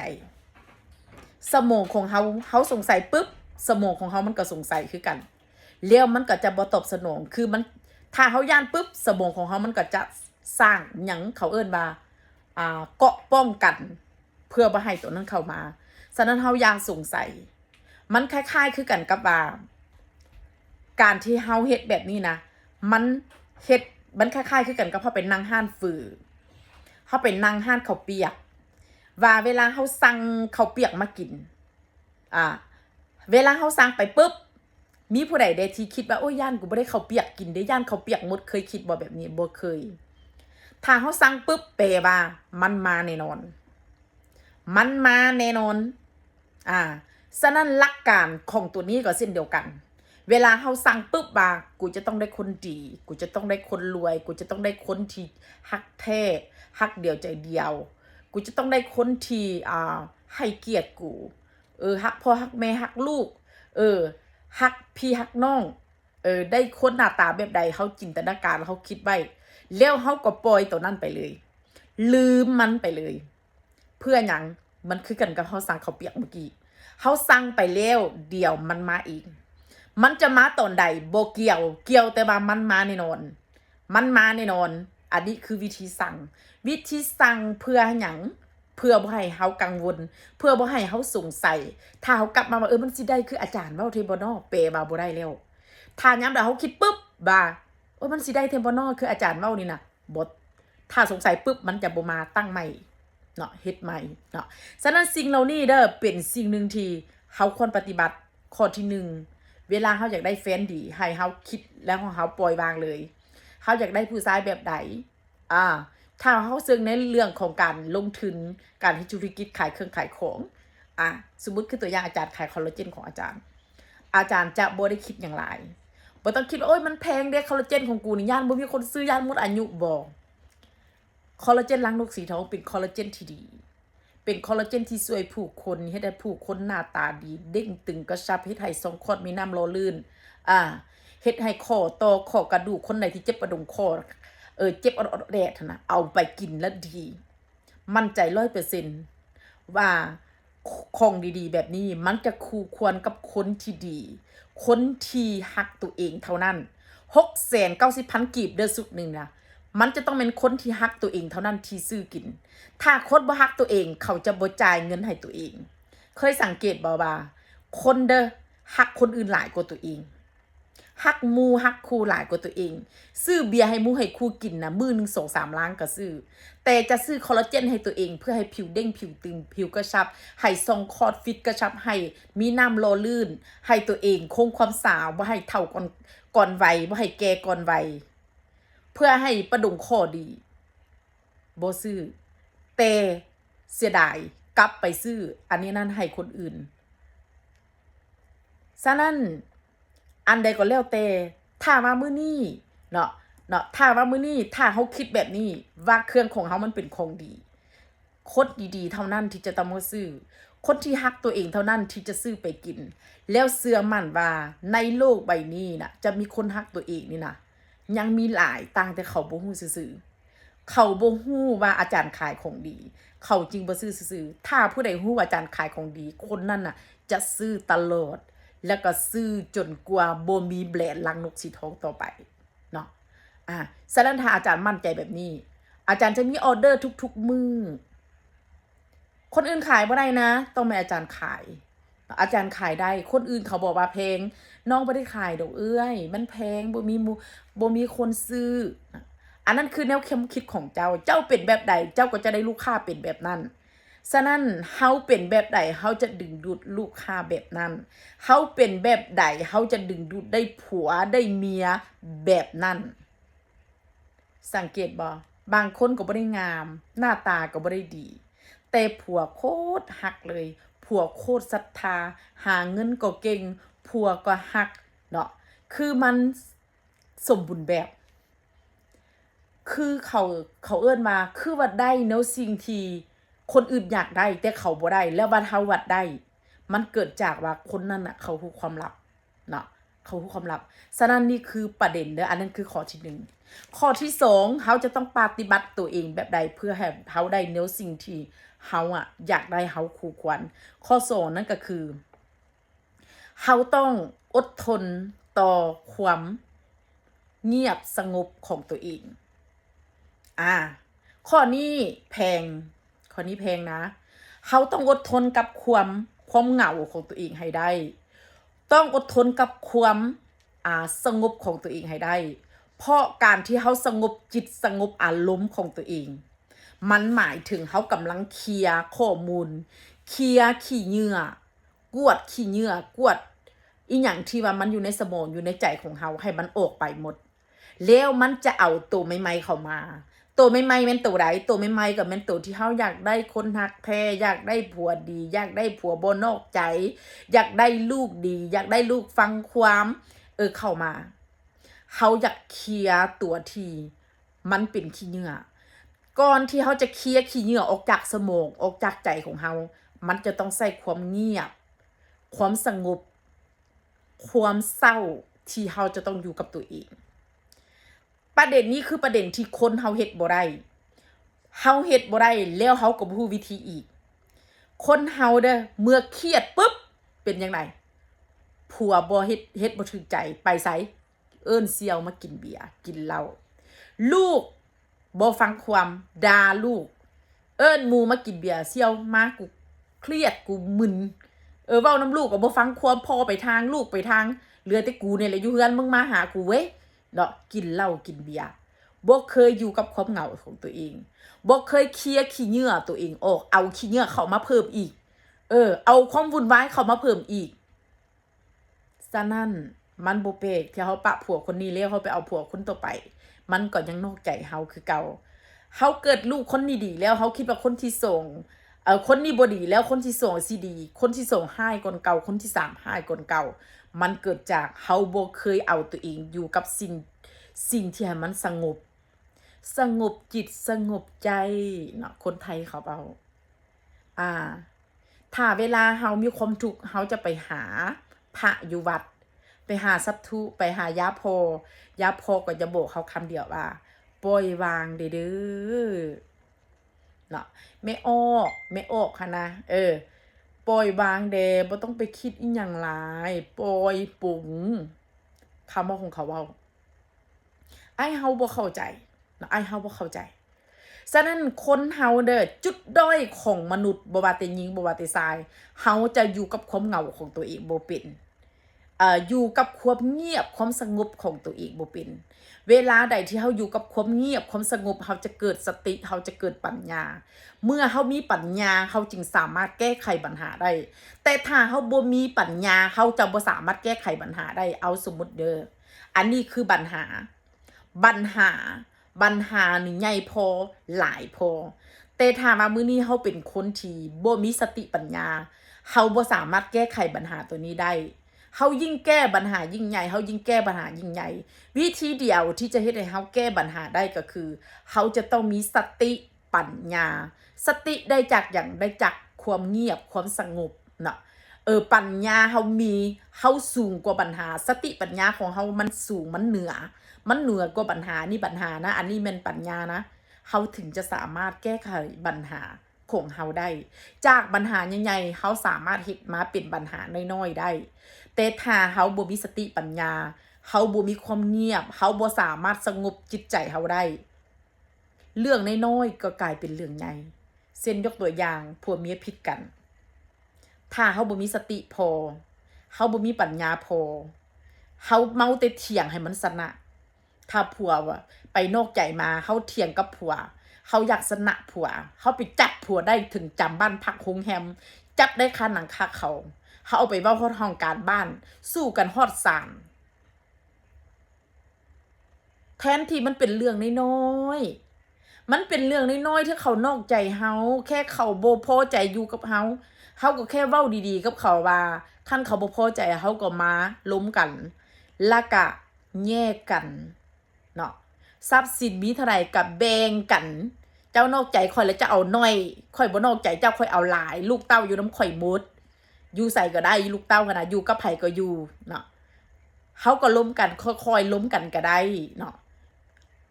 สมองของเฮา เฮาสงสัยปุ๊บ สมองของเฮามันก็สงสัยคือกัน แล้วมันก็จะบ่ตอบสนอง คือมัน ถ้าเฮาย่านปุ๊บ สมองของเฮามันก็จะสร้างหยังเขาเอิ้นว่า อ่า เกราะป้องกัน เพื่อบ่ให้ตัวนั้นเข้ามา ฉะนั้นเฮาอย่าสงสัย มันคล้ายๆ คือกันกับว่า การที่เฮาเฮ็ดแบบนี้นะ มันเฮ็ด มันคล้ายๆ คือกันกับเฮาไปนั่งร้านฟือ เฮาไปนั่งร้านข้าวเปียก ว่าเวลาเฮาสั่งข้าวเปียกมากิน อ่า เวลาเฮาสั่งไปปุ๊บ มีผู้ใดเด้ที่คิดว่า โอ้ย ย่านกูบ่ได้ข้าวเปียกกินเด้ ย่านข้าวเปียกหมด เคยคิดบ่แบบนี้ บ่เคย ถ้าเฮาสั่งปุ๊บ แปลว่ามันมาแน่นอน มันมาแน่นอน อ่า ฉะนั้นหลักการของตัวนี้ก็เช่นเดียวกัน เวลาเฮาสั่งปุ๊บว่า กูจะต้องได้คนดี กูจะต้องได้คนรวย กูจะต้องได้คนที่ฮักแท้ ฮักเดียวใจเดียว กูจะต้องได้คนที่ อ่า ให้เกียรติกู เออ ฮักพ่อฮักแม่ฮักลูก เออ ฮักพี่ฮักน้อง เออ ได้คนหน้าตาแบบใด เฮาจินตนาการ เฮาคิดไว้ แล้วเฮาก็ปล่อยตัวนั้นไปเลย ลืมมันไปเลย เพื่อหยัง มันคือกันกับเฮาสั่งข้าวเปียกเมื่อกี้ เฮาสั่งไปแล้ว เดี๋ยวมันมาเอง มันจะมาตอนใดบ่เกี่ยว เกี่ยวแต่ว่ามันมาแน่นอน มันมาแน่นอน อันนี้คือวิธีสั่ง วิธีสั่งเพื่อหยัง เพื่อบ่ให้เฮากังวล เพื่อบ่ให้เฮาสงสัย ถ้าเฮากลับมาว่า เออ มันสิได้คืออาจารย์เว้าแท้บ่น้อ แปลว่าบ่ได้แล้ว ถ้ายามใดเฮาคิดปุ๊บว่า โอ้ย มันสิได้แท้บ่น้อ คืออาจารย์เว้านี่นะ บ่ ถ้าสงสัยปุ๊บ มันจะบ่มาตั้งใหม่เนาะ เฮ็ดใหม่เนาะ ฉะนั้นสิ่งเหล่านี้เด้อ เป็นสิ่งหนึ่งที่เฮาควรปฏิบัติ ข้อที่หนึ่ง เวลาเฮาอยากได้แฟนดี ให้เฮาคิดแล้วเฮาปล่อยวางเลย เฮาอยากได้ผู้ชายแบบใด อ่า ถ้าเฮาเซิ่งในเรื่องของการลงทุน การเฮ็ดธุรกิจขายเครื่องขายของ อ่า สมมุติคือตัวอย่างอาจารย์ขายคอลลาเจนของอาจารย์ อาจารย์จะบ่ได้คิดหยังหลาย บ่ต้องคิดว่า โอ้ย มันแพงเด้ คอลลาเจนของกูนี่ ย่านบ่มีคนซื้อ ย่านหมดอายุ บ่ คอลลาเจนรังนกสีทองเป็นคอลลาเจนที่ดี เป็นคอลลาเจนที่ช่วยผู้คน เฮ็ดให้ผู้คนหน้าตาดี เด้งตึงกระชับ เฮ็ดให้ช่องคลอดมีน้ำหล่อลื่น อ่า เฮ็ดให้ข้อต่อข้อกระดูก คนใดที่เจ็บกระดูกข้อ เออ เจ็บออดๆแอดๆหั้นนะ เอาไปกินแล้วดี มั่นใจร้อยเปอร์เซ็นต์ว่าของดีๆแบบนี้ มันจะคู่ควรกับคนที่ดี คนที่ฮักตัวเองเท่านั้น หกแสนเก้าสิบพันกีบเด้อ ชุดหนึ่งนะ มันจะต้องเป็นคนที่ฮักตัวเองเท่านั้นที่ซื้อกิน ถ้าคนบ่ฮักตัวเอง เขาจะบ่จ่ายเงินให้ตัวเอง เคยสังเกตบ่ว่า คนเด้อ ฮักคนอื่นหลายกว่าตัวเอง ฮักหมู่ฮักคู่หลายกว่าตัวเอง ซื้อเบียร์ให้หมู่ให้คู่กินนะ มื้อหนึ่งสองสามลังก็ซื้อ แต่จะซื้อคอลลาเจนให้ตัวเอง เพื่อให้ผิวเด้ง ผิวตึง ผิวกระชับ ให้ช่องคลอดฟิตกระชับ ให้มีน้ำหล่อลื่น ให้ตัวเองคงความสาว บ่ให้เฒ่าก่อน ก่อนวัย บ่ให้แก่ก่อนวัย เพื่อให้ประดุงข้อดี บ่ซื้อ แต่เสียดาย กลับไปซื้ออันนี้นั่นให้คนอื่น ฉะนั้น อันใดก็แล้วแต่ ถ้าว่ามื้อนี้เนาะ เนาะ ถ้าว่ามื้อนี้ ถ้าเฮาคิดแบบนี้ ว่าเครื่องของเฮามันเป็นของดี คนดีๆเท่านั้นที่จะต้องมาซื้อ คนที่ฮักตัวเองเท่านั้นที่จะซื้อไปกิน แล้วเชื่อมั่นว่าในโลกใบนี้นะ จะมีคนฮักตัวเองนี่นะ ยังมีหลาย ต่างแต่เขาบ่ฮู้ซื่อๆ เขาบ่ฮู้ว่าอาจารย์ขายของดี เขาจึงบ่ซื้อซื่อๆ ถ้าผู้ใดฮู้ว่าอาจารย์ขายของดี คนนั้นน่ะ จะซื้อตลอด แล้วก็ซื้อจนกว่าบ่มีแบรนด์รังนกสีทองต่อไปเนาะ อ่า ฉะนั้นถ้าอาจารย์มั่นใจแบบนี้ อาจารย์จะมีออเดอร์ทุกๆมื้อ คนอื่นขายบ่ได้นะ ต้องเป็นอาจารย์ขาย อาจารย์ขายได้ คนอื่นเขาบอกว่าแพง น้องบ่ได้ขายดอกเอื้อย มันแพง บ่มีหมู่ บ่มีคนซื้อ อันนั้นคือแนวความคิดของเจ้า เจ้าเป็นแบบใด เจ้าก็จะได้ลูกค้าเป็นแบบนั้น ฉะนั้นเฮาเป็นแบบใด เฮาจะดึงดูดลูกค้าแบบนั้น เฮาเป็นแบบใด เฮาจะดึงดูดได้ผัวได้เมียแบบนั้น สังเกตบ่ บางคนก็บ่ได้งาม หน้าตาก็บ่ได้ดี แต่ผัวโคตรฮักเลย ผัวโคตรศรัทธา หาเงินก็เก่ง ผัวก็ฮักเนาะ คือมันสมบูรณ์แบบ คือเขา เขาเอิ้นว่า คือว่าได้แนวสิ่งที่คนอื่นอยากได้ แต่เขาบ่ได้ แล้วว่าเฮาว่าได้ มันเกิดจากว่าคนนั้นน่ะ เขาฮู้ความลับเนาะ เขาฮู้ความลับ ฉะนั้นนี่คือประเด็นเด้อ อันนั้นคือข้อที่หนึ่ง ข้อที่สอง เฮาจะต้องปฏิบัติตัวเองแบบใด เพื่อให้เฮาได้แนวสิ่งที่เฮาอะอยากได้ เฮาคู่ควร ข้อสองนั่นก็คือ เฮาต้องอดทนต่อความเงียบสงบของตัวเอง อ่า ข้อนี้แพง ข้อนี้แพงนะ เฮาต้องอดทนกับความ ความเหงาของตัวเองให้ได้ ต้องอดทนกับความ อ่า สงบของตัวเองให้ได้ เพราะการที่เฮาสงบจิตสงบอารมณ์ของตัวเอง มันหมายถึงเฮากำลังเคลียร์ข้อมูล เคลียร์ขี้เหงื่อ กวาดขี้เหงื่อ กวาดอีหยังที่ว่ามันอยู่ในสมอง อยู่ในใจของเฮา ให้มันออกไปหมด แล้วมันจะเอาตัวใหม่ๆเข้ามา ตัวใหม่ๆแม่นตัวใด ตัวใหม่ๆก็แม่นตัวที่เฮาอยากได้คนฮักแท้ อยากได้ผัวดี อยากได้ผัวบ่นอกใจ อยากได้ลูกดี อยากได้ลูกฟังความ เออ เข้ามา เฮาอยากเคลียร์ตัวที่มันเป็นขี้เหงื่อ ก่อนที่เฮาจะเคลียร์ขี้เหงื่อออกจากสมอง ออกจากใจของเฮา มันจะต้องใช้ความเงียบ ความสงบ ความเศร้าที่เฮาจะต้องอยู่กับตัวเอง ประเด็นนี้คือประเด็นที่คนเฮาเฮ็ดบ่ได้ เฮาเฮ็ดบ่ได้ แล้วเฮาก็บ่ฮู้วิธีอีก คนเฮาเด้อ เมื่อเครียดปุ๊บ เป็นจั่งใด ผัวบ่เฮ็ด เฮ็ดบ่ถูกใจ ไปไส เอิ้นเสี่ยวมากินเบียร์ กินเหล้า ลูกบ่ฟังความ ด่าลูก เอิ้นหมู่มากินเบียร์ เสี่ยวมา กูเครียด กูมึน เออ เว้านำลูกก็บ่ฟังความ พ่อไปทาง ลูกไปทาง เหลือแต่กูนี่แหละอยู่เฮือน มึงมาหากูเว้ย เนาะ กินเหล้ากินเบียร์ บ่เคยอยู่กับความเหงาของตัวเอง บ่เคยเคลียร์ขี้เหงื่อตัวเองออก เอาขี้เหงื่อเข้ามาเพิ่มอีก เออ เอาความวุ่นวายเข้ามาเพิ่มอีก ฉะนั้นมันบ่แปลกที่เฮาปะผัวคนนี้แล้วเฮาไปเอาผัวคนต่อไป มันก็ยังนอกใจเฮาคือเก่า เฮาเกิดลูกคนนี้ดีแล้ว เฮาคิดว่าคนที่สอง เอ่อ คนนี้บ่ดีแล้ว คนที่สองสิดี คนที่สองฮ้ายกว่าเก่า คนที่สามฮ้ายกว่าเก่า มันเกิดจากเฮาบ่เคยเอาตัวเองอยู่กับสิ่ง สิ่งที่ให้มันสงบ สงบจิตสงบใจเนาะ คนไทยเขาเว้า อ่า ถ้าเวลาเฮามีความทุกข์ เฮาจะไปหาพระอยู่วัด ไปหาสาธุ ไปหายาพ่อ ยาพ่อก็จะบอกเฮาคำเดียวว่า ปล่อยวางเด้อ เนาะ แม่ออก แม่ออกหั้นนะ เออ ปล่อยวางแด่ บ่ต้องไปคิดอิหยังหลาย ปล่อยปลง คำเว้าของเขาเว้า อ้ายเฮาบ่เข้าใจเนาะ อ้ายเฮาบ่เข้าใจ ฉะนั้นคนเฮาเด้อ จุดด้อยของมนุษย์ บ่ว่าแต่หญิง บ่ว่าแต่ชาย เฮาจะอยู่กับความเหงาของตัวเองบ่เป็น เอ่อ อยู่กับความเงียบ ความสงบของตัวเองบ่เป็น เวลาใดที่เฮาอยู่กับความเงียบ ความสงบ เฮาจะเกิดสติ เฮาจะเกิดปัญญา เมื่อเฮามีปัญญา เฮาจึงสามารถแก้ไขปัญหาได้ แต่ถ้าเฮาบ่มีปัญญา เฮาจะบ่สามารถแก้ไขปัญหาได้ เอาสมมุติเด้อ อันนี้คือปัญหา ปัญหา ปัญหานี่ใหญ่พอ หลายพอ แต่ถ้าว่ามื้อนี้เฮาเป็นคนที่บ่มีสติปัญญา เฮาบ่สามารถแก้ไขปัญหาตัวนี้ได้ เฮายิ่งแก้ปัญหายิ่งใหญ่ เฮายิ่งแก้ปัญหายิ่งใหญ่ วิธีเดียวที่จะเฮ็ดให้เฮาแก้ปัญหาได้ก็คือ เฮาจะต้องมีสติปัญญา สติได้จากหยัง ได้จากความเงียบ ความสงบเนาะ เออ ปัญญาเฮามี เฮาสูงกว่าปัญหา สติปัญญาของเฮามันสูง มันเหนือ มันเหนือกว่าปัญหา นี่ปัญหานะ อันนี้แม่นปัญญานะ เฮาถึงจะสามารถแก้ไขปัญหาของเฮาได้ จากปัญหาใหญ่ๆ เฮาสามารถเฮ็ดมาเป็นปัญหาน้อยๆ ได้ แต่ถ้าเฮาบ่มีสติปัญญา เฮาบ่มีความเงียบ เฮาบ่สามารถสงบจิตใจเฮาได้ เรื่องน้อยๆก็กลายเป็นเรื่องใหญ่ เช่นยกตัวอย่างผัวเมียผิดกัน ถ้าเฮาบ่มีสติพอ เฮาบ่มีปัญญาพอ เฮาเมาแต่เถียงให้มันชนะ ถ้าผัวว่าไปนอกใจมา เฮาเถียงกับผัว เฮาอยากชนะผัว เฮาไปจับผัวได้ถึงจำบ้านพักโฮงแฮม จับได้คาหนังคาเขา เฮาเอาไปเว้าฮอดห้องการบ้าน สู้กันฮอดศาล แทนที่มันเป็นเรื่องน้อยๆ มันเป็นเรื่องน้อยๆ ที่เขานอกใจเฮา แค่เขาบ่พอใจอยู่กับเฮา เฮาก็แค่เว้าดีๆ กับเขาว่า คันเขาบ่พอใจ เฮาก็มาลมกัน แล้วก็แยกกัน เนาะ ทรัพย์สินมีเท่าใดก็แบ่งกัน เจ้านอกใจข้อยแล้วเจ้าเอาน้อย ข้อยบ่นอกใจเจ้า ข้อยเอาหลาย ลูกเต้าอยู่นำข้อยหมด อยู่ไสก็ได้ ลูกเต้าหั้นน่ะ อยู่กับไผก็อยู่ เนาะ เฮาก็ลมกัน ค่อยๆ ลมกันก็ได้ เนาะ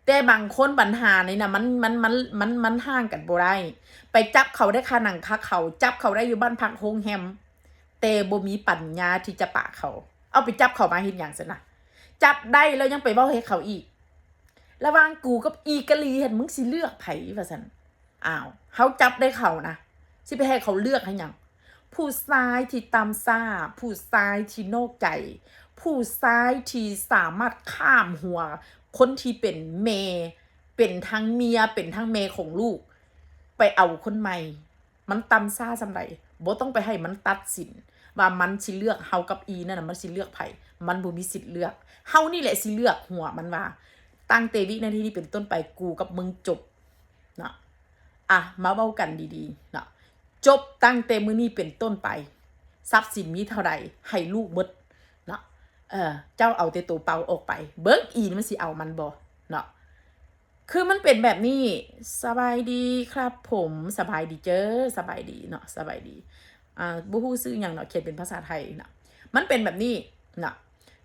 แต่บางคนปัญหานี่น่ะ มัน มัน มัน มัน มันห่างกันบ่ได้ ไปจับเขาได้คาหนังคาเขา จับเขาได้อยู่บ้านพักโฮงแฮม แต่บ่มีปัญญาที่จะปะเขา เอาไปจับเขามาเฮ็ดหยังซั้นน่ะ จับได้แล้วยังไปเว้าให้เขาอีก ระหว่างกูกับอีกะลีหั้น มึงสิเลือกไผ ว่าซั้น อ้าว เฮาจับได้เขานะ สิไปให้เขาเลือกให้หยัง ผู้ชายที่ต่ำช้า ผู้ชายที่นอกใจ ผู้ชายที่สามารถข้ามหัวคนที่เป็นแม่ เป็นทั้งเมีย เป็นทั้งแม่ของลูก ไปเอาคนใหม่ มันต่ำช้าส่ำใด บ่ต้องไปให้มันตัดสิน ว่ามันสิเลือกเฮากับอีนั่นน่ะ มันสิเลือกไผ มันบ่มีสิทธิ์เลือก เฮานี่แหละสิเลือกหัวมันว่า ตั้งแต่วินาทีนี้เป็นต้นไป กูกับมึงจบ เนาะ อ่ะ มาเว้ากันดีๆ เนาะ จบตั้งแต่มื้อนี้เป็นต้นไป ทรัพย์สินมีเท่าใด ให้ลูกหมด เนาะ เออ เจ้าเอาแต่ตัวเปล่าออกไป เบิ่งอีนี่มันสิเอามันบ่ เนาะ คือมันเป็นแบบนี้ สบายดีครับผม สบายดีเจ้อ สบายดีเนาะ สบายดี อ่า บ่ฮู้ชื่อหยังเนาะ เขียนเป็นภาษาไทยเนาะ มันเป็นแบบนี้เนาะ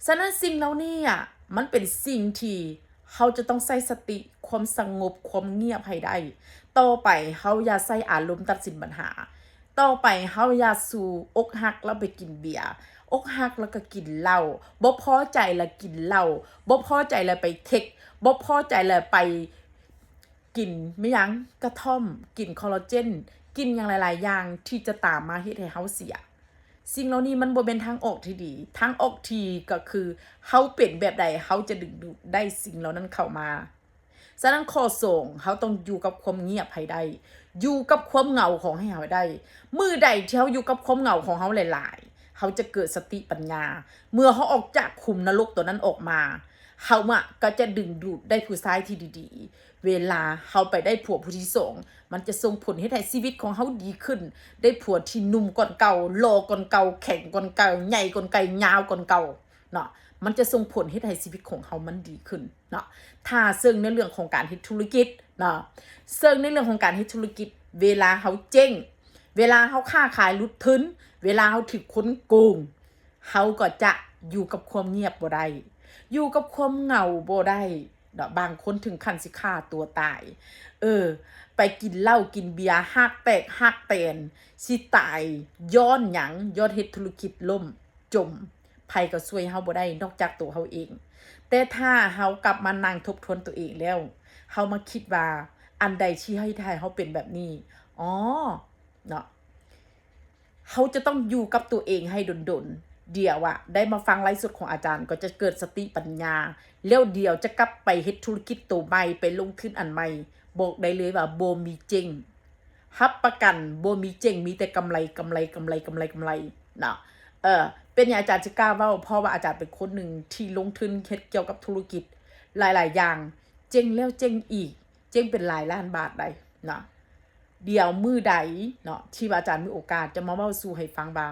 ฉะนั้นสิ่งเหล่านี้อ่ะ มันเป็นสิ่งที่เฮาจะต้องใช้สติ ความสงบ ความเงียบให้ได้ ต่อไปเฮาอย่าใช้อารมณ์ตัดสินปัญหา ต่อไปเฮาอย่าสู่อกหักแล้วไปกินเบียร์ อกหักแล้วก็กินเหล้า บ่พอใจแล้วกินเหล้า บ่พอใจแล้วไปเทค บ่พอใจแล้วไปกิน ไม่หยัง กระท่อม กินคอลลาเจน กินหยังหลายๆ อย่างที่จะตามมาเฮ็ดให้เฮาเสีย สิ่งเหล่านี้มันบ่แม่นทางออกที่ดี ทางออกที่ก็คือเฮาเป็นแบบใด เฮาจะดึงดูดได้สิ่งเหล่านั้นเข้ามา ฉะนั้นข้อสอง เฮาต้องอยู่กับความเงียบให้ได้ อยู่กับความเหงาของให้เฮาได้ มื้อใดที่เฮาอยู่กับความเหงาของเฮาหลายๆ เฮาจะเกิดสติปัญญา เมื่อเฮาออกจากขุมนรกตัวนั้นออกมา เฮาอะก็จะดึงดูดได้ผู้ชายที่ดีๆ เวลาเฮาไปได้ผัวผู้ที่สอง มันจะส่งผลเฮ็ดให้ชีวิตของเฮาดีขึ้น ได้ผัวที่หนุ่มกว่าเก่า หล่อกว่าเก่า แข็งกว่าเก่า ใหญ่กว่าเก่า ยาวกว่าเก่า เนาะ มันจะส่งผลเฮ็ดให้ชีวิตของเฮามันดีขึ้นเนาะ ถ้าเซิ่งในเรื่องของการเฮ็ดธุรกิจเนาะ เซิ่งในเรื่องของการเฮ็ดธุรกิจ เวลาเฮาเจ๊ง เวลาเฮาค้าขายหลุดทุน เวลาเฮาถืกคนโกง เฮาก็จะอยู่กับความเงียบบ่ได้ อยู่กับความเหงาบ่ได้เนาะ บางคนถึงขั้นสิฆ่าตัวตาย เออ ไปกินเหล้ากินเบียร์ ฮากแตกฮากแตน สิตาย ย้อนหยัง ย้อนเฮ็ดธุรกิจล่ม จม ไผก็ช่วยเฮาบ่ได้นอกจากตัวเฮาเอง แต่ถ้าเฮากลับมานั่งทบทวนตัวเองแล้ว เฮามาคิดว่าอันใดที่เฮ็ดให้เฮาเป็นแบบนี้ อ๋อ เนาะ เฮาจะต้องอยู่กับตัวเองให้ดนๆ เดี๋ยวอะ ได้มาฟังไลฟ์สดของอาจารย์ ก็จะเกิดสติปัญญา แล้วเดี๋ยวจะกลับไปเฮ็ดธุรกิจตัวใหม่ ไปลงทุนอันใหม่ บอกได้เลยว่าบ่มีเจ๊ง รับประกันบ่มีเจ๊ง มีแต่กำไร กำไร กำไร กำไร กำไร เนาะ เออ เป็นหยังอาจารย์จึงกล้าเว้า เพราะว่าอาจารย์เป็นคนหนึ่งที่ลงทุนเฮ็ดเกี่ยวกับธุรกิจหลายๆ อย่าง เจ๊งแล้วเจ๊งอีก เจ๊งเป็นหลายล้านบาทได้เนาะ เดี๋ยวมื้อใดเนาะ ที่ว่าอาจารย์มีโอกาสจะมาเว้าสู่ให้ฟังว่า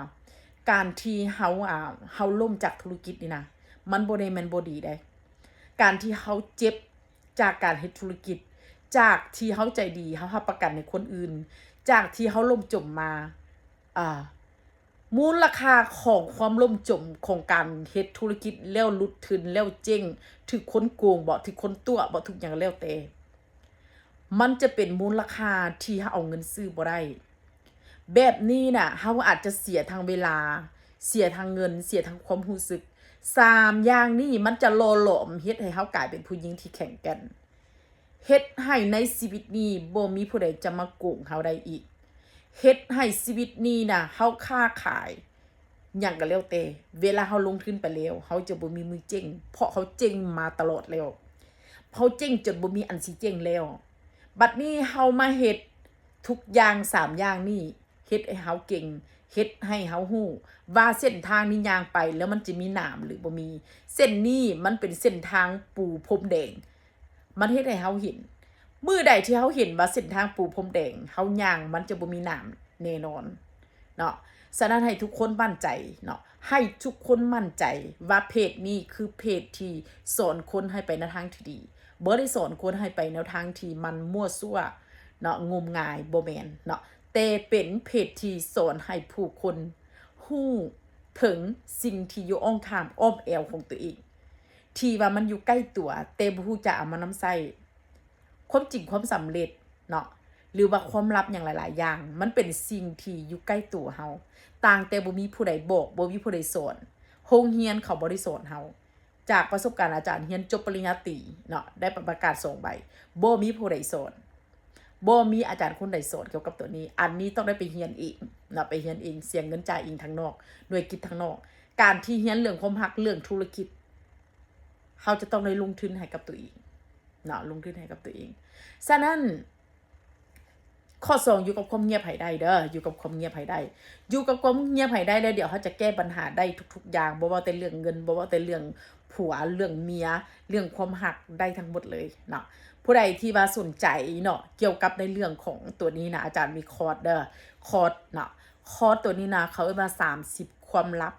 การที่เฮา อ่า เฮาล้มจากธุรกิจนี่นะ มันบ่ได้แม่นบ่ดีเด้ การที่เฮาเจ็บจากการเฮ็ดธุรกิจ จากที่เฮาใจดี เฮารับประกันให้คนอื่น จากที่เฮาล่มจมมา อ่า มูลค่าของความล่มจมของการเฮ็ดธุรกิจแล้วหลุดทุนแล้วเจ๊ง ถืกคนโกงบ่ ถืกคนตั๋วะบ่ ถืกหยังก็แล้วแต่ มันจะเป็นมูลค่าที่เฮาเอาเงินซื้อบ่ได้ แบบนี้น่ะ เฮาอาจจะเสียทั้งเวลา เสียทั้งเงิน เสียทั้งความรู้สึก สามอย่างนี้มันจะหล่อหลอมเฮ็ดให้เฮากลายเป็นผู้หญิงที่แข็งแกร่ง เฮ็ดให้ในชีวิตนี้บ่มีผู้ใดจะมาโกงเฮาได้อีก เฮ็ดให้ชีวิตนี้นะ เฮาค้าขายหยังก็แล้วแต่ เวลาเฮาลงทุนไปแล้ว เฮาจะบ่มีมือเจ๊ง เพราะเฮาเจ๊งมาตลอดแล้ว เฮาเจ๊งจนบ่มีอันสิเจ๊งแล้ว บัดนี้เฮามาเฮ็ดทุกอย่างสามอย่างนี้ เฮ็ดให้เฮาเก่ง เฮ็ดให้เฮาฮู้ว่าเส้นทางนี้ย่างไปแล้วมันจะมีหนามหรือบ่มี เส้นนี้มันเป็นเส้นทางปูพรมแดง มันเฮ็ดให้เฮาเห็น มื้อใดที่เฮาเห็นว่าเส้นทางปูพรมแดง เฮาย่างมันจะบ่มีหนามแน่นอนเนาะ ฉะนั้นให้ทุกคนมั่นใจเนาะ ให้ทุกคนมั่นใจว่าเพจนี้คือเพจที่สอนคนให้ไปในทางที่ดี บ่ได้สอนคนให้ไปแนวทางที่มันมั่วซั่วเนาะ งมงาย บ่แม่นเนาะ แต่เป็นเพจที่สอนให้ผู้คนฮู้ถึงสิ่งที่อยู่อ้อมข้างอ้อมแอวของตัวเอง ที่ว่ามันอยู่ใกล้ตัว แต่บ่ฮู้จักเอามานำใช้ ความจริงความสำเร็จเนาะ หรือว่าความลับหยังหลายๆอย่าง มันเป็นสิ่งที่อยู่ใกล้ตัวเฮา ต่างแต่บ่มีผู้ใดบอก บ่มีผู้ใดสอน โรงเรียนเขาบ่ได้สอนเฮา จากประสบการณ์อาจารย์เรียนจบปริญญาตรีเนาะ ได้ประกาศสองใบ บ่มีผู้ใดสอน บ่มีอาจารย์คนใดสอนเกี่ยวกับตัวนี้ อันนี้ต้องได้ไปเรียนเองเนาะ ไปเรียนเอง เสียเงินจ่ายเองทางนอก หน่วยกิจทางนอก การที่เรียนเรื่องความรัก เรื่องธุรกิจ เฮาจะต้องได้ลงทุนให้กับตัวเองเนาะ ลงทุนให้กับตัวเอง ฉะนั้น ข้อสอง อยู่กับความเงียบให้ได้เด้อ อยู่กับความเงียบให้ได้ อยู่กับความเงียบให้ได้แล้วเดี๋ยวเฮาจะแก้ปัญหาได้ทุกๆอย่าง บ่ว่าแต่เรื่องเงิน บ่ว่าแต่เรื่องผัว เรื่องเมีย เรื่องความรัก ได้ทั้งหมดเลยเนาะ ผู้ใดที่ว่าสนใจเนาะ เกี่ยวกับในเรื่องของตัวนี้นะ อาจารย์มีคอร์สเด้อ คอร์สเนาะ คอร์สตัวนี้นะ เขาเรียกว่า สามสิบ ความลับ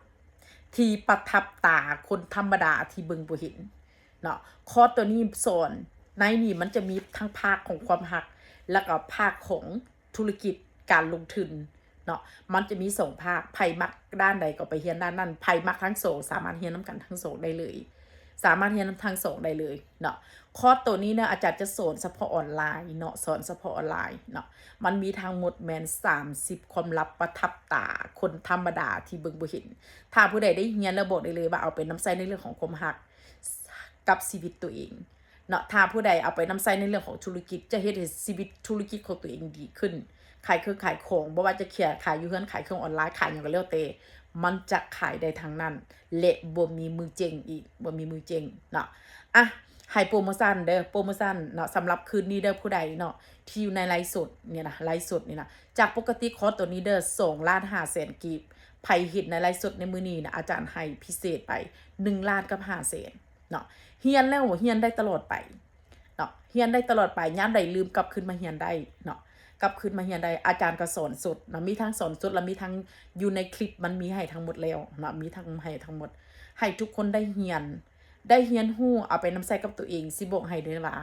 ที่ประทับตาคนธรรมดาที่เบิ่งบ่เห็นเนาะ คอร์สตัวนี้สอน ในนี้มันจะมีทั้งภาคของความรัก แล้วก็ภาคของธุรกิจ การลงทุนเนาะ มันจะมีสองภาค ไผมักด้านใดก็ไปเรียนด้านนั้น ไผมักทั้งสอง สามารถเรียนนำกันทั้งสองได้เลย สามารถเรียนนำทั้งสองได้เลยเนาะ คอร์สตัวนี้นะ อาจารย์จะสอนเฉพาะออนไลน์เนาะ สอนเฉพาะออนไลน์เนาะ มันมีทั้งหมดแม่น สามสิบ ความลับประทับตาคนธรรมดาที่เบิ่งบ่เห็น ถ้าผู้ใดได้เรียนแล้วบอกได้เลยว่าเอาไปนำใช้ในเรื่องของความรักกับชีวิตตัวเองเนาะ ถ้าผู้ใดเอาไปนำใช้ในเรื่องของธุรกิจ จะเฮ็ดให้ชีวิตธุรกิจของตัวเองดีขึ้น ขายเครื่องขายของ บ่ว่าจะเขียนขายอยู่เฮือน ขายเครื่องออนไลน์ ขายหยังก็แล้วแต่ มันจะขายได้ทั้งนั้น และบ่มีมือเจ๊งอีก บ่มีมือเจ๊งเนาะ อ่ะ ให้โปรโมชั่นเด้อ โปรโมชั่นเนาะ สำหรับคืนนี้เด้อ ผู้ใดเนาะ ที่อยู่ในไลฟ์สดเนี่ยนะ ไลฟ์สดนี่นะ จากปกติคอร์สตัวนี้เด้อ สองล้านห้าแสนกีบ ไผเห็นในไลฟ์สดในมื้อนี้นะ อาจารย์ให้พิเศษไป หนึ่งล้านกับห้าแสนเนาะ เรียนแล้วเรียนได้ตลอดไปเนาะ เรียนได้ตลอดไป ยามใดลืมกลับคืนมาเรียนได้เนาะ กลับคืนมาเรียนได้ อาจารย์ก็สอนสดเนาะ มีทั้งสอนสด และมีทั้งอยู่ในคลิป มันมีให้ทั้งหมดแล้วเนาะ มีทั้งให้ทั้งหมด ให้ทุกคนได้เรียน ได้เรียนรู้ เอาไปนำใช้กับตัวเอง สิบอกให้เด้อว่า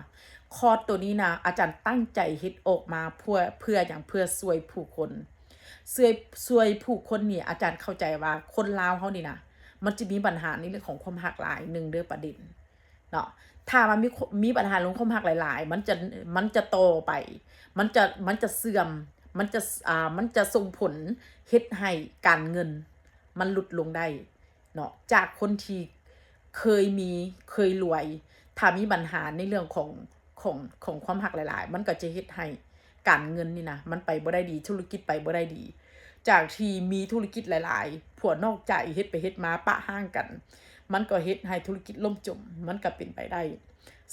คอร์สตัวนี้นะ อาจารย์ตั้งใจเฮ็ดออกมาเพื่อ เพื่อหยัง เพื่อช่วยผู้คน ช่วย ช่วยผู้คนนี่ อาจารย์เข้าใจว่าคนลาวเฮานี่นะ มันจะมีปัญหาในเรื่องของความรักหลายหนึ่งเด้อประเด็นเนาะ ถ้ามันมี มีปัญหาเรื่องความรักหลายๆ มันจะ มันจะต่อไป มันจะ มันจะเสื่อม มันจะ อ่า มันจะส่งผลเฮ็ดให้การเงินมันหลุดลงได้เนาะ จากคนที่เคยมี เคยรวย ถ้ามีปัญหาในเรื่องของ ของ ของความรักหลายๆ มันก็จะเฮ็ดให้การเงินนี่นะ มันไปบ่ได้ดี ธุรกิจไปบ่ได้ดี จากที่มีธุรกิจหลายๆ ผัวนอกใจ เฮ็ดไปเฮ็ดมาปะฮ้างกัน มันก็เฮ็ดให้ธุรกิจล่มจม มันก็เป็นไปได้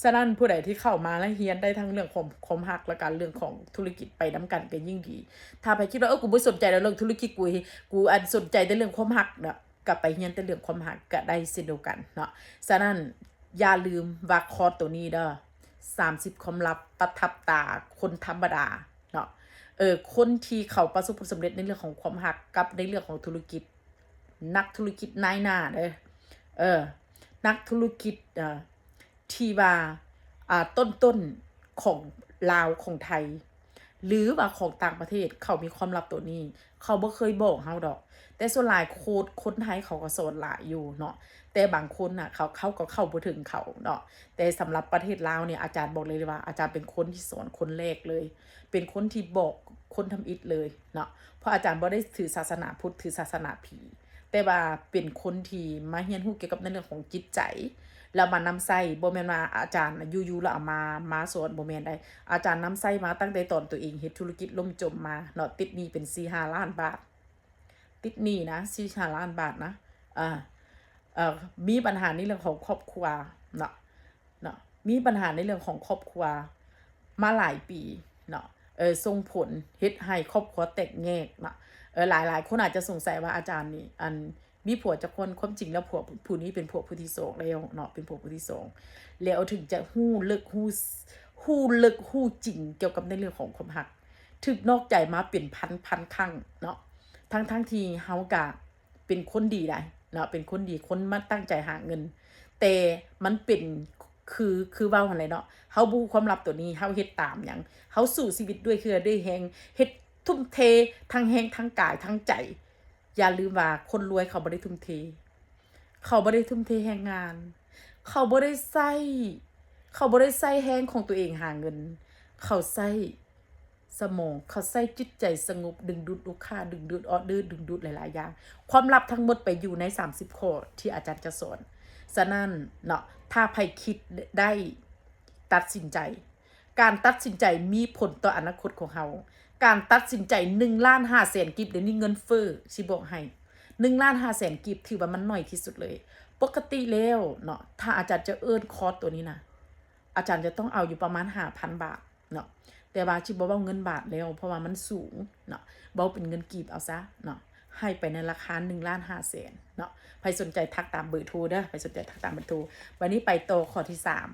ฉะนั้นผู้ใดที่เข้ามาแล้วเรียนได้ทั้งเรื่องของความรัก และการเรื่องของธุรกิจไปนำกันก็ยิ่งดี ถ้าไผคิดว่า เออ กูบ่สนใจแล้วเรื่องธุรกิจ กู กูอันสนใจแต่เรื่องความรักเนาะ ก็ไปเรียนแต่เรื่องความรักก็ได้เช่นเดียวกันเนาะ ฉะนั้นอย่าลืมว่าคอร์สตัวนี้เด้อ สามสิบ ความลับประทับตาคนธรรมดาเนาะ เออ คนที่เขาประสบผลสำเร็จในเรื่องของความรักกับในเรื่องของธุรกิจ นักธุรกิจนายหน้าเด้อ เออ นักธุรกิจ เอ่อ ที่ว่า อ่า ต้นๆ ของลาว ของไทย หรือว่าของต่างประเทศ เขามีความลับตัวนี้ เขาบ่เคยบอกเฮาดอก แต่ส่วนหลายโค้ชคนไทยเขาก็สอนหลายอยู่เนาะ แต่บางคนน่ะ เขา เขาก็เข้าบ่ถึงเขาเนาะ แต่สำหรับประเทศลาวเนี่ย อาจารย์บอกเลยว่า อาจารย์เป็นคนที่สอนคนแรกเลย เป็นคนที่บอกคนทำอิฐเลยเนาะ เพราะอาจารย์บ่ได้ถือศาสนาพุทธ ถือศาสนาผี แต่ว่าเป็นคนที่มาเรียนรู้เกี่ยวกับในเรื่องของจิตใจ แล้วมานำใช้ บ่แม่นว่าอาจารย์อยู่ๆแล้วเอามา มาสอน บ่แม่นได้ อาจารย์นำใช้มาตั้งแต่ตอนตัวเองเฮ็ดธุรกิจล่มจมมาเนาะ ติดหนี้เป็นสี่ห้าล้านบาท ติดหนี้นะ สี่ห้าล้านบาทนะ อ่า เอ่อ มีปัญหาในเรื่องของครอบครัวเนาะ เนาะ มีปัญหาในเรื่องของครอบครัวมาหลายปีเนาะ เออ ส่งผลเฮ็ดให้ครอบครัวแตกแยกเนาะ เออ หลายๆคนอาจจะสงสัยว่าอาจารย์นี่ อัน มีผัวจักคน ความจริงแล้วผัวผู้นี้เป็นผัวผู้ที่สองแล้วเนาะ เป็นผัวผู้ที่สอง แล้วถึงจะฮู้เลิกฮู้ ฮู้เลิกฮู้จริงเกี่ยวกับในเรื่องของความฮัก ถึกนอกใจมาเป็นพันๆครั้งเนาะ ทั้งๆที่เฮากะเป็นคนดีได้เนาะ เป็นคนดี คนมาตั้งใจหาเงิน แต่มันเป็น คือ คือเว้าหั่นแหละเนาะ เฮาบ่ฮู้ความลับตัวนี้ เฮาเฮ็ดตามหยัง เฮาสู้ชีวิตด้วยเหื่อด้วยแฮง เฮ็ดทุ่มเททั้งแฮงทั้งกายทั้งใจ อย่าลืมว่าคนรวยเขาบ่ได้ทุ่มเท เขาบ่ได้ทุ่มเทแฮงงาน เขาบ่ได้ใช้ เขาบ่ได้ใช้แฮงของตัวเองหาเงิน เขาใช้สมอง เขาใช้จิตใจสงบ ดึงดูดลูกค้า ดึงดูดออเดอร์ ดึงดูดหลายๆอย่าง ความลับทั้งหมดไปอยู่ในสามสิบข้อที่อาจารย์จะสอน ฉะนั้นเนาะ ถ้าไผคิดได้ ตัดสินใจ การตัดสินใจมีผลต่ออนาคตของเฮา การตัดสินใจ หนึ่งล้านห้าแสน กีบ เดี๋ยวนี้เงินเฟ้อ สิบอกให้ หนึ่งล้านห้าแสน กีบ ถือว่ามันน้อยที่สุดเลย ปกติแล้วเนาะ ถ้าอาจารย์จะเอิ้นคอร์สตัวนี้นะ อาจารย์จะต้องเอาอยู่ประมาณห้าพันบาทเนาะ แต่ว่าสิบ่เว้าเงินบาทแล้ว เพราะว่ามันสูงเนาะ เว้าเป็นเงินกีบเอาซะเนาะ ให้ไปในราคา หนึ่งล้านห้าแสน เนาะ ไผสนใจทักตามเบอร์โทรเด้อ ไผสนใจทักตามเบอร์โทร บัดนี้ไปต่อข้อที่สาม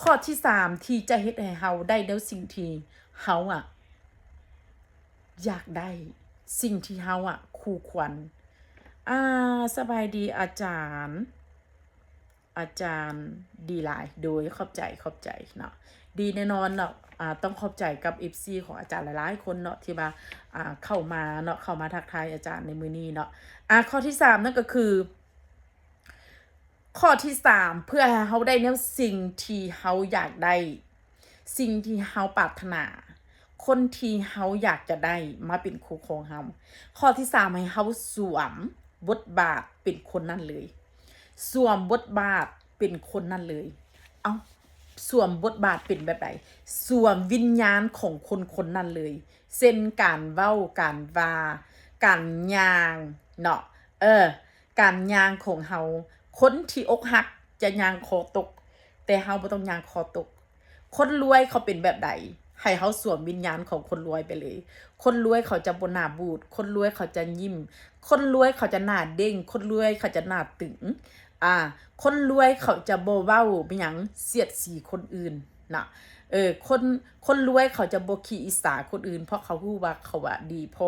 ข้อที่สามที่จะเฮ็ดให้เฮาได้แนวสิ่งที่เฮาอะ อยากได้ สิ่งที่เฮาอะ คู่ควร อ่า สบายดีอาจารย์ อาจารย์ดีหลาย โดยขอบใจ ขอบใจเนาะ ดีแน่นอนเนาะ อ่า ต้องขอบใจกับ เอฟซี ของอาจารย์หลายๆคนเนาะ ที่ว่า อ่า เข้ามาเนาะ เข้ามาทักทายอาจารย์ในมื้อนี้เนาะ อ่า ข้อที่สามนั่นก็คือ ข้อที่สาม เพื่อให้เฮาได้แนวสิ่งที่เฮาอยากได้ สิ่งที่เฮาปรารถนา คนที่เฮาอยากจะได้มาเป็นคู่ของเฮา ข้อที่สาม ให้เฮาสวมบทบาทเป็นคนนั้นเลย สวมบทบาทเป็นคนนั้นเลย เอ้า สวมบทบาทเป็นแบบใด สวมวิญญาณของคนคนนั้นเลย เช่นการเว้า การว่า การย่างเนาะ เออ การย่างของเฮา คนที่อกหักจะย่างคอตก แต่เฮาบ่ต้องย่างคอตก คนรวยเขาเป็นแบบใด ให้เฮาสวมวิญญาณของคนรวยไปเลย คนรวยเขาจะบ่หน้าบูด คนรวยเขาจะยิ้ม คนรวยเขาจะหน้าเด้ง คนรวยเขาจะหน้าตึง อ่า คนรวยเขาจะบ่เว้าอิหยังเสียดสีคนอื่นนะ เออ คน คนรวยเขาจะบ่ขี้อิจฉาคนอื่น เพราะเขาฮู้ว่าเขาอะดีพอ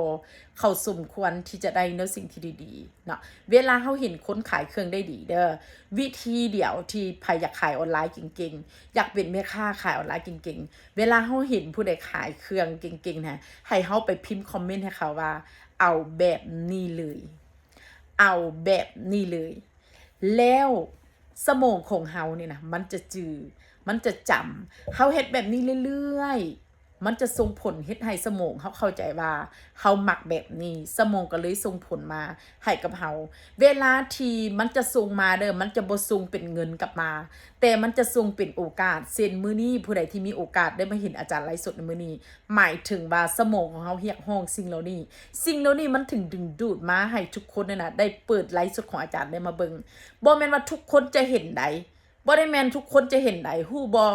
เขาสมควรที่จะได้ในสิ่งที่ดีๆเนาะ เวลาเฮาเห็นคนขายเครื่องได้ดีเด้อ วิธีเดียวที่ไผอยากขายออนไลน์เก่งๆ อยากเป็นแม่ค้าขายออนไลน์เก่งๆ เวลาเฮาเห็นผู้ใดขายเครื่องเก่งๆนะ ให้เฮาไปพิมพ์คอมเมนต์ให้เขาว่า เอาแบบนี้เลย เอาแบบนี้เลย แล้วสมองของเฮานี่นะ มันจะจือ มันจะจำ เฮาเฮ็ดแบบนี้เรื่อยๆ มันจะส่งผลเฮ็ดให้สมองเฮาเข้าใจว่าเฮามักแบบนี้ สมองก็เลยส่งผลมาให้กับเฮา เวลาที่มันจะส่งมาเด้อ มันจะบ่ส่งเป็นเงินกลับมา แต่มันจะส่งเป็นโอกาส เช่นมื้อนี้ผู้ใดที่มีโอกาสได้มาเห็นอาจารย์ไลฟ์สดในมื้อนี้ หมายถึงว่าสมองของเฮาเรียกร้องสิ่งเหล่านี้ สิ่งเหล่านี้มันถึงดึงดูดมาให้ทุกคนเนี่ยนะ ได้เปิดไลฟ์สดของอาจารย์ได้มาเบิ่ง บ่แม่นว่าทุกคนจะเห็นใด บ่ได้แม่นทุกคนจะเห็นใด ฮู้บ่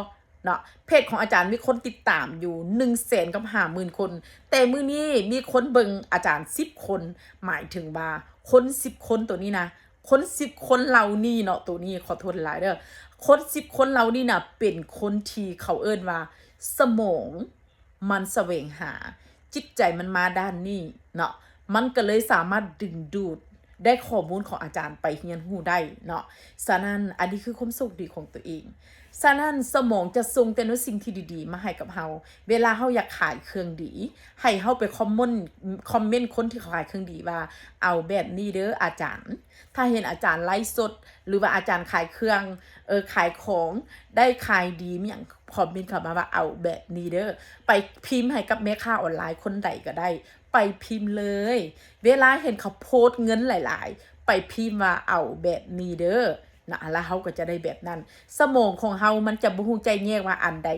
เนาะ เพจของอาจารย์มีคนติดตามอยู่ หนึ่งแสนกับห้าหมื่นคน แต่มื้อนี้มีคนเบิ่งอาจารย์สิบคน หมายถึงว่าคนสิบคนตัวนี้นะ คนสิบคนเหล่านี้เนาะ ตัวนี้ขอโทษหลายเด้อ คนสิบคนเหล่านี้นะ เป็นคนที่เขาเอิ้นว่าสมองมันแสวงหา จิตใจมันมาด้านนี้เนาะ มันก็เลยสามารถดึงดูดได้ข้อมูลของอาจารย์ไปเรียนรู้ได้เนาะ ฉะนั้นอันนี้คือความโชคดีของตัวเอง ฉะนั้นสมองจะส่งแต่ในสิ่งที่ดีๆ มาให้กับเฮา เวลาเฮาอยากขายเครื่องดี ให้เฮาไปคอมเมนต์ คอมเมนต์คนที่เขาขายเครื่องดีว่า เอาแบบนี้เด้ออาจารย์ ถ้าเห็นอาจารย์ไลฟ์สด หรือว่าอาจารย์ขายเครื่อง เออ ขายของ ได้ขายดีมีหยัง คอมเมนต์เข้ามาว่า เอาแบบนี้เด้อ ไปพิมพ์ให้กับแม่ค้าออนไลน์คนใดก็ได้ ไปพิมพ์เลย เวลาเห็นเขาโพสต์เงินหลาย ไปพิมพ์ว่าเอาแบบนี้เด้อนะ แล้วเฮาก็จะได้แบบนั้น สมองของเฮามันจะบ่ฮู้แจ้งแยกว่าอันใด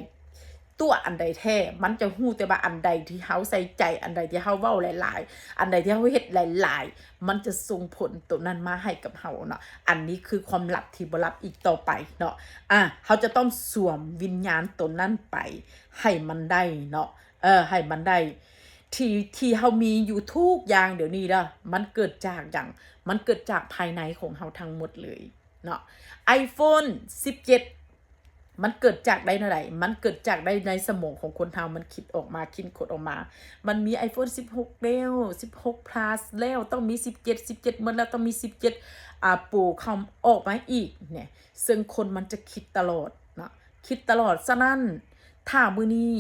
ตั๋วอันใดแท้ มันจะฮู้แต่ว่าอันใดที่เฮาใส่ใจ อันใดที่เฮาเว้าหลายๆ อันใดที่เฮาเฮ็ดหลายๆ มันจะส่งผลตัวนั้นมาให้กับเฮาเนาะ อันนี้คือความลับที่บ่ลับอีกต่อไปเนาะ อ่ะ เฮาจะต้องสวมวิญญาณตัวนั้นไปให้มันได้เนาะ เออ ให้มันได้ ที่ ที่เฮามีอยู่ทุกอย่างเดี๋ยวนี้เด้อ มันเกิดจากหยัง มันเกิดจากภายในของเฮาทั้งหมดเลยเนาะ iPhone สิบเจ็ด มันเกิดจากได้แนวใด มันเกิดจากได้ในสมองของคนเฮา มันคิดออกมา คิดค้นออกมา มันมี iPhone สิบหก แล้ว สิบหก Plus แล้ว ต้องมี สิบเจ็ด สิบเจ็ด หมดแล้ว ต้องมี สิบเจ็ด อ่า Pro เข้าออกมาอีกเนี่ย ซึ่งคนมันจะคิดตลอดเนาะ คิดตลอด ฉะนั้น ถ้ามื้อนี้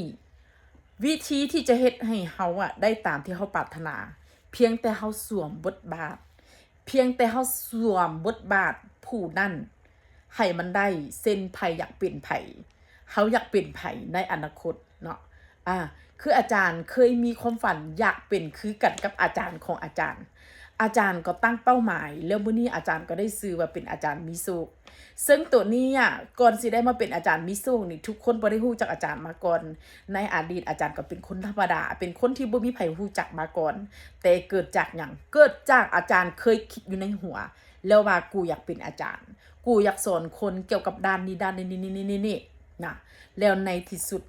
วิธีที่จะเฮ็ดให้เฮาอะได้ตามที่เฮาปรารถนา เพียงแต่เฮาสวมบทบาท เพียงแต่เฮาสวมบทบาทผู้นั้นให้มันได้ เช่น ไผอยากเป็นไผ เฮาอยากเป็นไผในอนาคตเนาะ อ่า คืออาจารย์เคยมีความฝันอยากเป็นคือกันกับอาจารย์ของอาจารย์ อาจารย์ก็ตั้งเป้าหมาย แล้วมื้อนี้อาจารย์ก็ได้ชื่อว่าเป็นอาจารย์มีโชค ซึ่งตัวนี้อะ ก่อนสิได้มาเป็นอาจารย์มีโชคนี่ ทุกคนบ่ได้ฮู้จักอาจารย์มาก่อน ในอดีตอาจารย์ก็เป็นคนธรรมดา เป็นคนที่บ่มีไผฮู้จักมาก่อน แต่เกิดจากหยัง เกิดจากอาจารย์เคยคิดอยู่ในหัว แล้วว่ากูอยากเป็นอาจารย์ กูอยากสอนคนเกี่ยวกับด้านนี้ ด้านนี้ นี่ นี่ นี่ นี่ นี่ นะ แล้วในที่สุด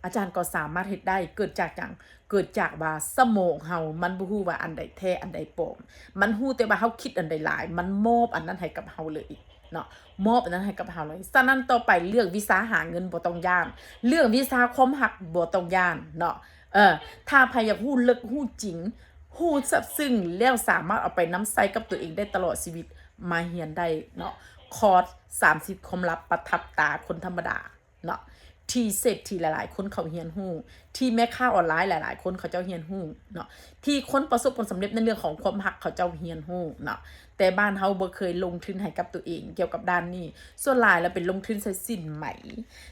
อาจารย์ก็สามารถเฮ็ดได้ เกิดจากหยัง เกิดจากว่าสมองเฮามันบ่ฮู้ว่าอันใดแท้อันใดปลอม มันฮู้แต่ว่าเฮาคิดอันใดหลาย มันมอบอันนั้นให้กับเฮาเลยเนาะ มอบอันนั้นให้กับเฮาเลย ฉะนั้นต่อไปเรื่องวิชาหาเงินบ่ต้องย้าน เรื่องวิชาความฮักบ่ต้องย้านเนาะ เออ ถ้าไผอยากฮู้ลึกฮู้จริง ฮู้ซาบซึ้ง แล้วสามารถเอาไปนำใช้กับตัวเองได้ตลอดชีวิต มาเฮียนได้เนาะ คอร์ส สามสิบ ความลับประทับตาคนธรรมดา เนาะ ที่เศรษฐีหลายๆ คนเขาเฮียนฮู้ ที่แม่ค้าออนไลน์หลายๆ คนเขาเจ้าเฮียนฮู้เนาะ ที่คนประสบผลสำเร็จในเรื่องของความฮักเขาเจ้าเฮียนฮู้เนาะ แต่บ้านเฮาบ่เคยลงทุนให้กับตัวเองเกี่ยวกับด้านนี้ ส่วนหลายแล้วเป็นลงทุนใส่สินไหม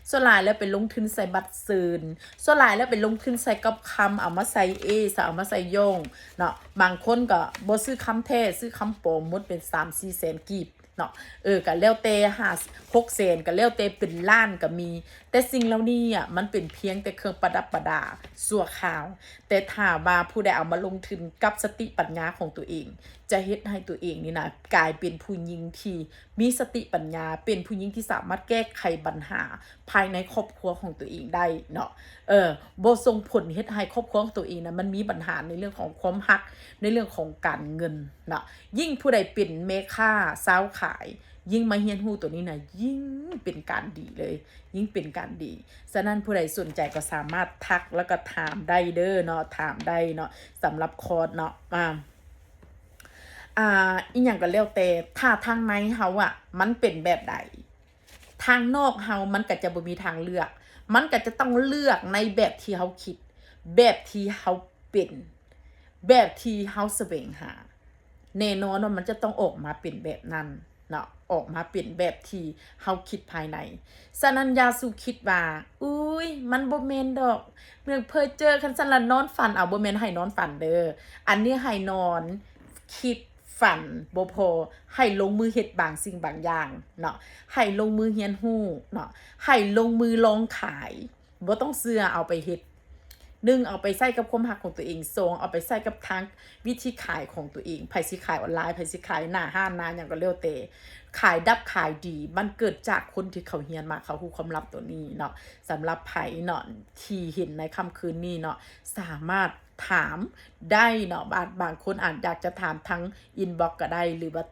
ส่วนหลายแล้วเป็นลงทุนใส่บัตรเชิญ ส่วนหลายแล้วเป็นลงทุนใส่กับคำ เอามาใส่เอซะ เอามาใส่ย่องเนาะ บางคนก็บ่ซื้อคำแท้ ซื้อคำปลอม หมดเป็นสามสี่แสนกีบ เนาะ เออ ก็แล้วแต่ ห้า หกแสน ก็แล้วแต่ เป็นล้านก็มี แต่สิ่งเหล่านี้อะ มันเป็นเพียงแต่เครื่องประดับประดาชั่วคราว แต่ถ้าว่าผู้ใดเอามาลงทุนกับสติปัญญาของตัวเอง จะเฮ็ดให้ตัวเองนี่นะ กลายเป็นผู้หญิงที่มีสติปัญญา เป็นผู้หญิงที่สามารถแก้ไขปัญหาภายในครอบครัวของตัวเองได้เนาะ เออ บ่ส่งผลเฮ็ดให้ครอบครัวของตัวเองนะ มันมีปัญหาในเรื่องของความฮัก ในเรื่องของการเงินเนาะ ยิ่งผู้ใดเป็นแม่ค้าสาวขาย ยิ่งมาเฮียนฮู้ตัวนี้นะ ยิ่งเป็นการดีเลย ยิ่งเป็นการดี ฉะนั้นผู้ใดสนใจก็สามารถทักแล้วก็ถามได้เด้อเนาะ ถามได้เนาะ สำหรับคอร์สเนาะ อ่า อ่า อีหยังก็แล้วแต่ ถ้าทางในเฮาอะ มันเป็นแบบใด ทางนอกเฮามันก็จะบ่มีทางเลือก มันก็จะต้องเลือกในแบบที่เฮาคิด แบบที่เฮาเป็น แบบที่เฮาแสวงหา แน่นอนว่ามันจะต้องออกมาเป็นแบบนั้นเนาะ ออกมาเป็นแบบที่เฮาคิดภายใน ฉะนั้นอย่าสู่คิดว่า อุ๊ย มันบ่แม่นดอก เรื่องเพ้อเจ้อ คันซั้นละนอนฝันเอา บ่แม่นให้นอนฝันเด้อ อันนี้ให้นอนคิดฝันบ่พอ ให้ลงมือเฮ็ดบางสิ่งบางอย่างเนาะ ให้ลงมือเฮียนฮู้เนาะ ให้ลงมือลองขาย บ่ต้องเชื่อ เอาไปเฮ็ด หนึ่ง เอาไปใช้กับความฮักของตัวเอง สอง เอาไปใช้กับทางวิธีขายของตัวเอง ไผสิขายออนไลน์ ไผสิขายหน้าร้านหน้าหยังก็แล้วแต่ ขายดิบขายดี มันเกิดจากคนที่เขาเฮียนมา เขาฮู้ความลับตัวนี้เนาะ สำหรับไผเนาะ ที่เห็นในค่ำคืนนี้เนาะ สามารถถามได้เนาะ บาง บางคนอาจอยากจะถามทางอินบ็อกซ์ก็ได้ หรือว่า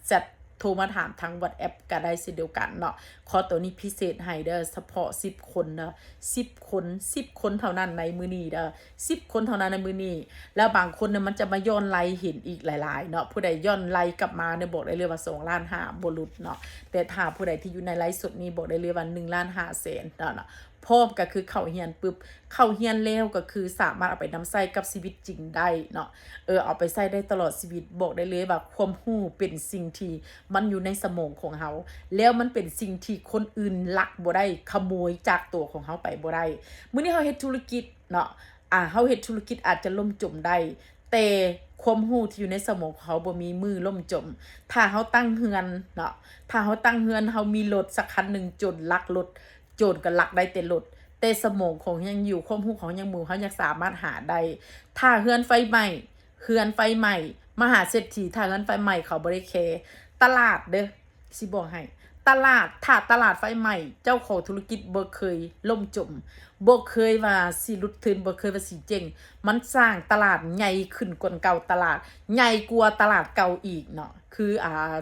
แชทโทรมาถามทางวอทแอปก็ได้เช่นเดียวกันเนาะ คอร์สตัวนี้พิเศษให้เด้อ เฉพาะสิบคนเด้อ สิบคน สิบคนเท่านั้นในมื้อนี้เด้อ สิบคนเท่านั้นในมื้อนี้ แล้วบางคนเนี่ยมันจะมาย้อนไลฟ์เห็นอีกหลายๆ เนาะ ผู้ใดย้อนไลฟ์กลับมาเนี่ยบอกได้เลยว่าสองล้านห้าบ่หลุดเนาะ แต่ถ้าผู้ใดที่อยู่ในไลฟ์สดนี้บอกได้เลยว่าหนึ่งล้านห้าแสนเนาะ พร้อมก็คือเข้าเฮียนปุ๊บ เข้าเฮียนแล้วก็คือสามารถเอาไปนำใช้กับชีวิตจริงได้เนาะ เออ เอาไปใช้ได้ตลอดชีวิต บอกได้เลยว่าความฮู้เป็นสิ่งที่มันอยู่ในสมองของเฮา แล้วมันเป็นสิ่งที่คนอื่นลักบ่ได้ ขโมยจากตัวของเฮาไปบ่ได้ มื้อนี้เฮาเฮ็ดธุรกิจเนาะ อ่า เฮาเฮ็ดธุรกิจอาจจะล่มจมได้ แต่ความรู้ที่อยู่ในสมองของเฮาบ่มีมือล่มจม ถ้าเฮาตั้งเฮือนเนาะ ถ้าเฮาตั้งเฮือน เฮามีรถสักคันหนึ่ง โจรลักรถ โจรก็ลักได้แต่รถ แต่สมองของยังอยู่ ความรู้ของยังอยู่ เฮายังสามารถหาได้ ถ้าเฮือนไฟไหม้ เฮือนไฟไหม้ มหาเศรษฐี ถ้าเฮือนไฟไหม้ เขาบ่ได้แคร์ ตลาดเด้อ สิบอกให้ ตลาด ถ้าตลาดไฟไหม้ เจ้าของธุรกิจบ่เคยล่มจม บ่เคยว่าสิหลุดทุน บ่เคยว่าสิเจ๊ง มันสร้างตลาดใหญ่ขึ้นกว่าเก่า ตลาดใหญ่กว่าตลาดเก่าอีกเนาะ คือ อ่า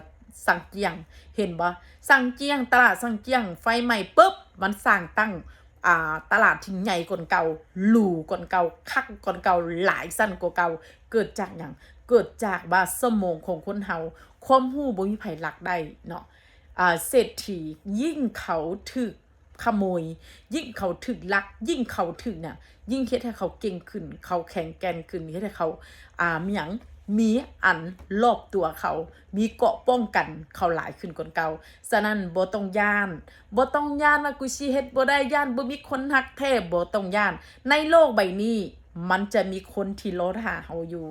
ซังเจี้ยง เห็นบ่ ซังเจี้ยง ตลาดซังเจี้ยง ไฟไหม้ปุ๊บ มันสร้างตั้ง อ่า ตลาดที่ใหญ่กว่าเก่า หรูกว่าเก่า คักกว่าเก่า หลายชั้นกว่าเก่า เกิดจากหยัง เกิดจากว่าสมองของคนเฮา ความรู้บ่มีไผลักได้เนาะ อ่า เศรษฐียิ่งเขาถูกขโมย ยิ่งเขาถูกลัก ยิ่งเขาถูกเนี่ย ยิ่งเฮ็ดให้เขาเก่งขึ้น เขาแข็งแกร่งขึ้น เฮ็ดให้เขา อ่า มีหยัง มีอันรอบตัวเขา มีเกราะป้องกันเขาหลายขึ้นกว่าเก่า ฉะนั้นบ่ต้องย้าน บ่ต้องย้านว่ากูสิเฮ็ดบ่ได้ ย้านบ่มีคนฮักแท้ บ่ต้องย้าน ในโลกใบนี้ มันจะมีคนที่รอท่าเฮาอยู่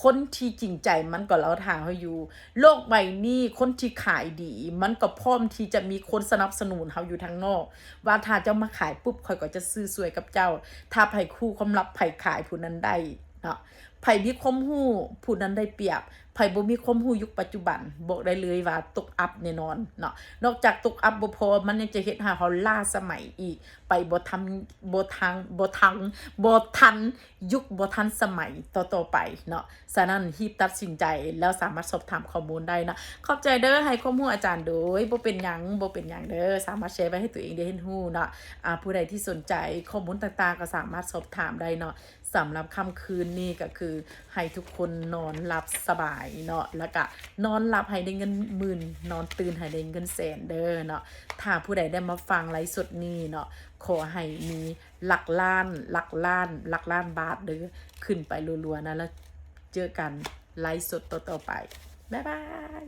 คนที่จริงใจมันก็รอท่าเฮาอยู่ โลกใบนี้คนที่ขายดี มันก็พร้อมที่จะมีคนสนับสนุนเฮาอยู่ทางนอก ว่าถ้าเจ้ามาขายปุ๊บ ข้อยก็จะซื้อช่วยกับเจ้า ถ้าไผคู่ความลับไผขายผู้นั้นได้เนาะ ไผมีความรู้ผู้นั้นได้เปรียบ ไผบ่มีความรู้ยุคปัจจุบัน บอกได้เลยว่าตกอับแน่นอนเนาะ นอกจากตกอับบ่พอ มันยังจะเฮ็ดให้เฮาล้าสมัยอีก ไปบ่ทัน บ่ทัน บ่ทัน บ่ทันยุค บ่ทันสมัยต่อๆไปเนาะ ฉะนั้นรีบตัดสินใจแล้วสามารถสอบถามข้อมูลได้นะ ขอบใจเด้อ ให้ความรู้อาจารย์โดย บ่เป็นหยัง บ่เป็นหยังเด้อ สามารถแชร์ไปให้ตัวเองได้เห็นรู้เนาะ อ่า ผู้ใดที่สนใจข้อมูลต่างๆ ก็สามารถสอบถามได้เนาะ สำหรับค่ำคืนนี้ก็คือให้ทุกคนนอนหลับสบายเนาะ แล้วก็นอนหลับให้ได้เงินหมื่น นอนตื่นให้ได้เงินแสนเด้อเนาะ ถ้าผู้ใดได้มาฟังไลฟ์สดนี้เนาะ ขอให้มีหลักล้าน หลักล้าน หลักล้านบาทเด้อ ขึ้นไปรัวๆนะ แล้วเจอกันไลฟ์สดต่อๆไป บ๊ายบาย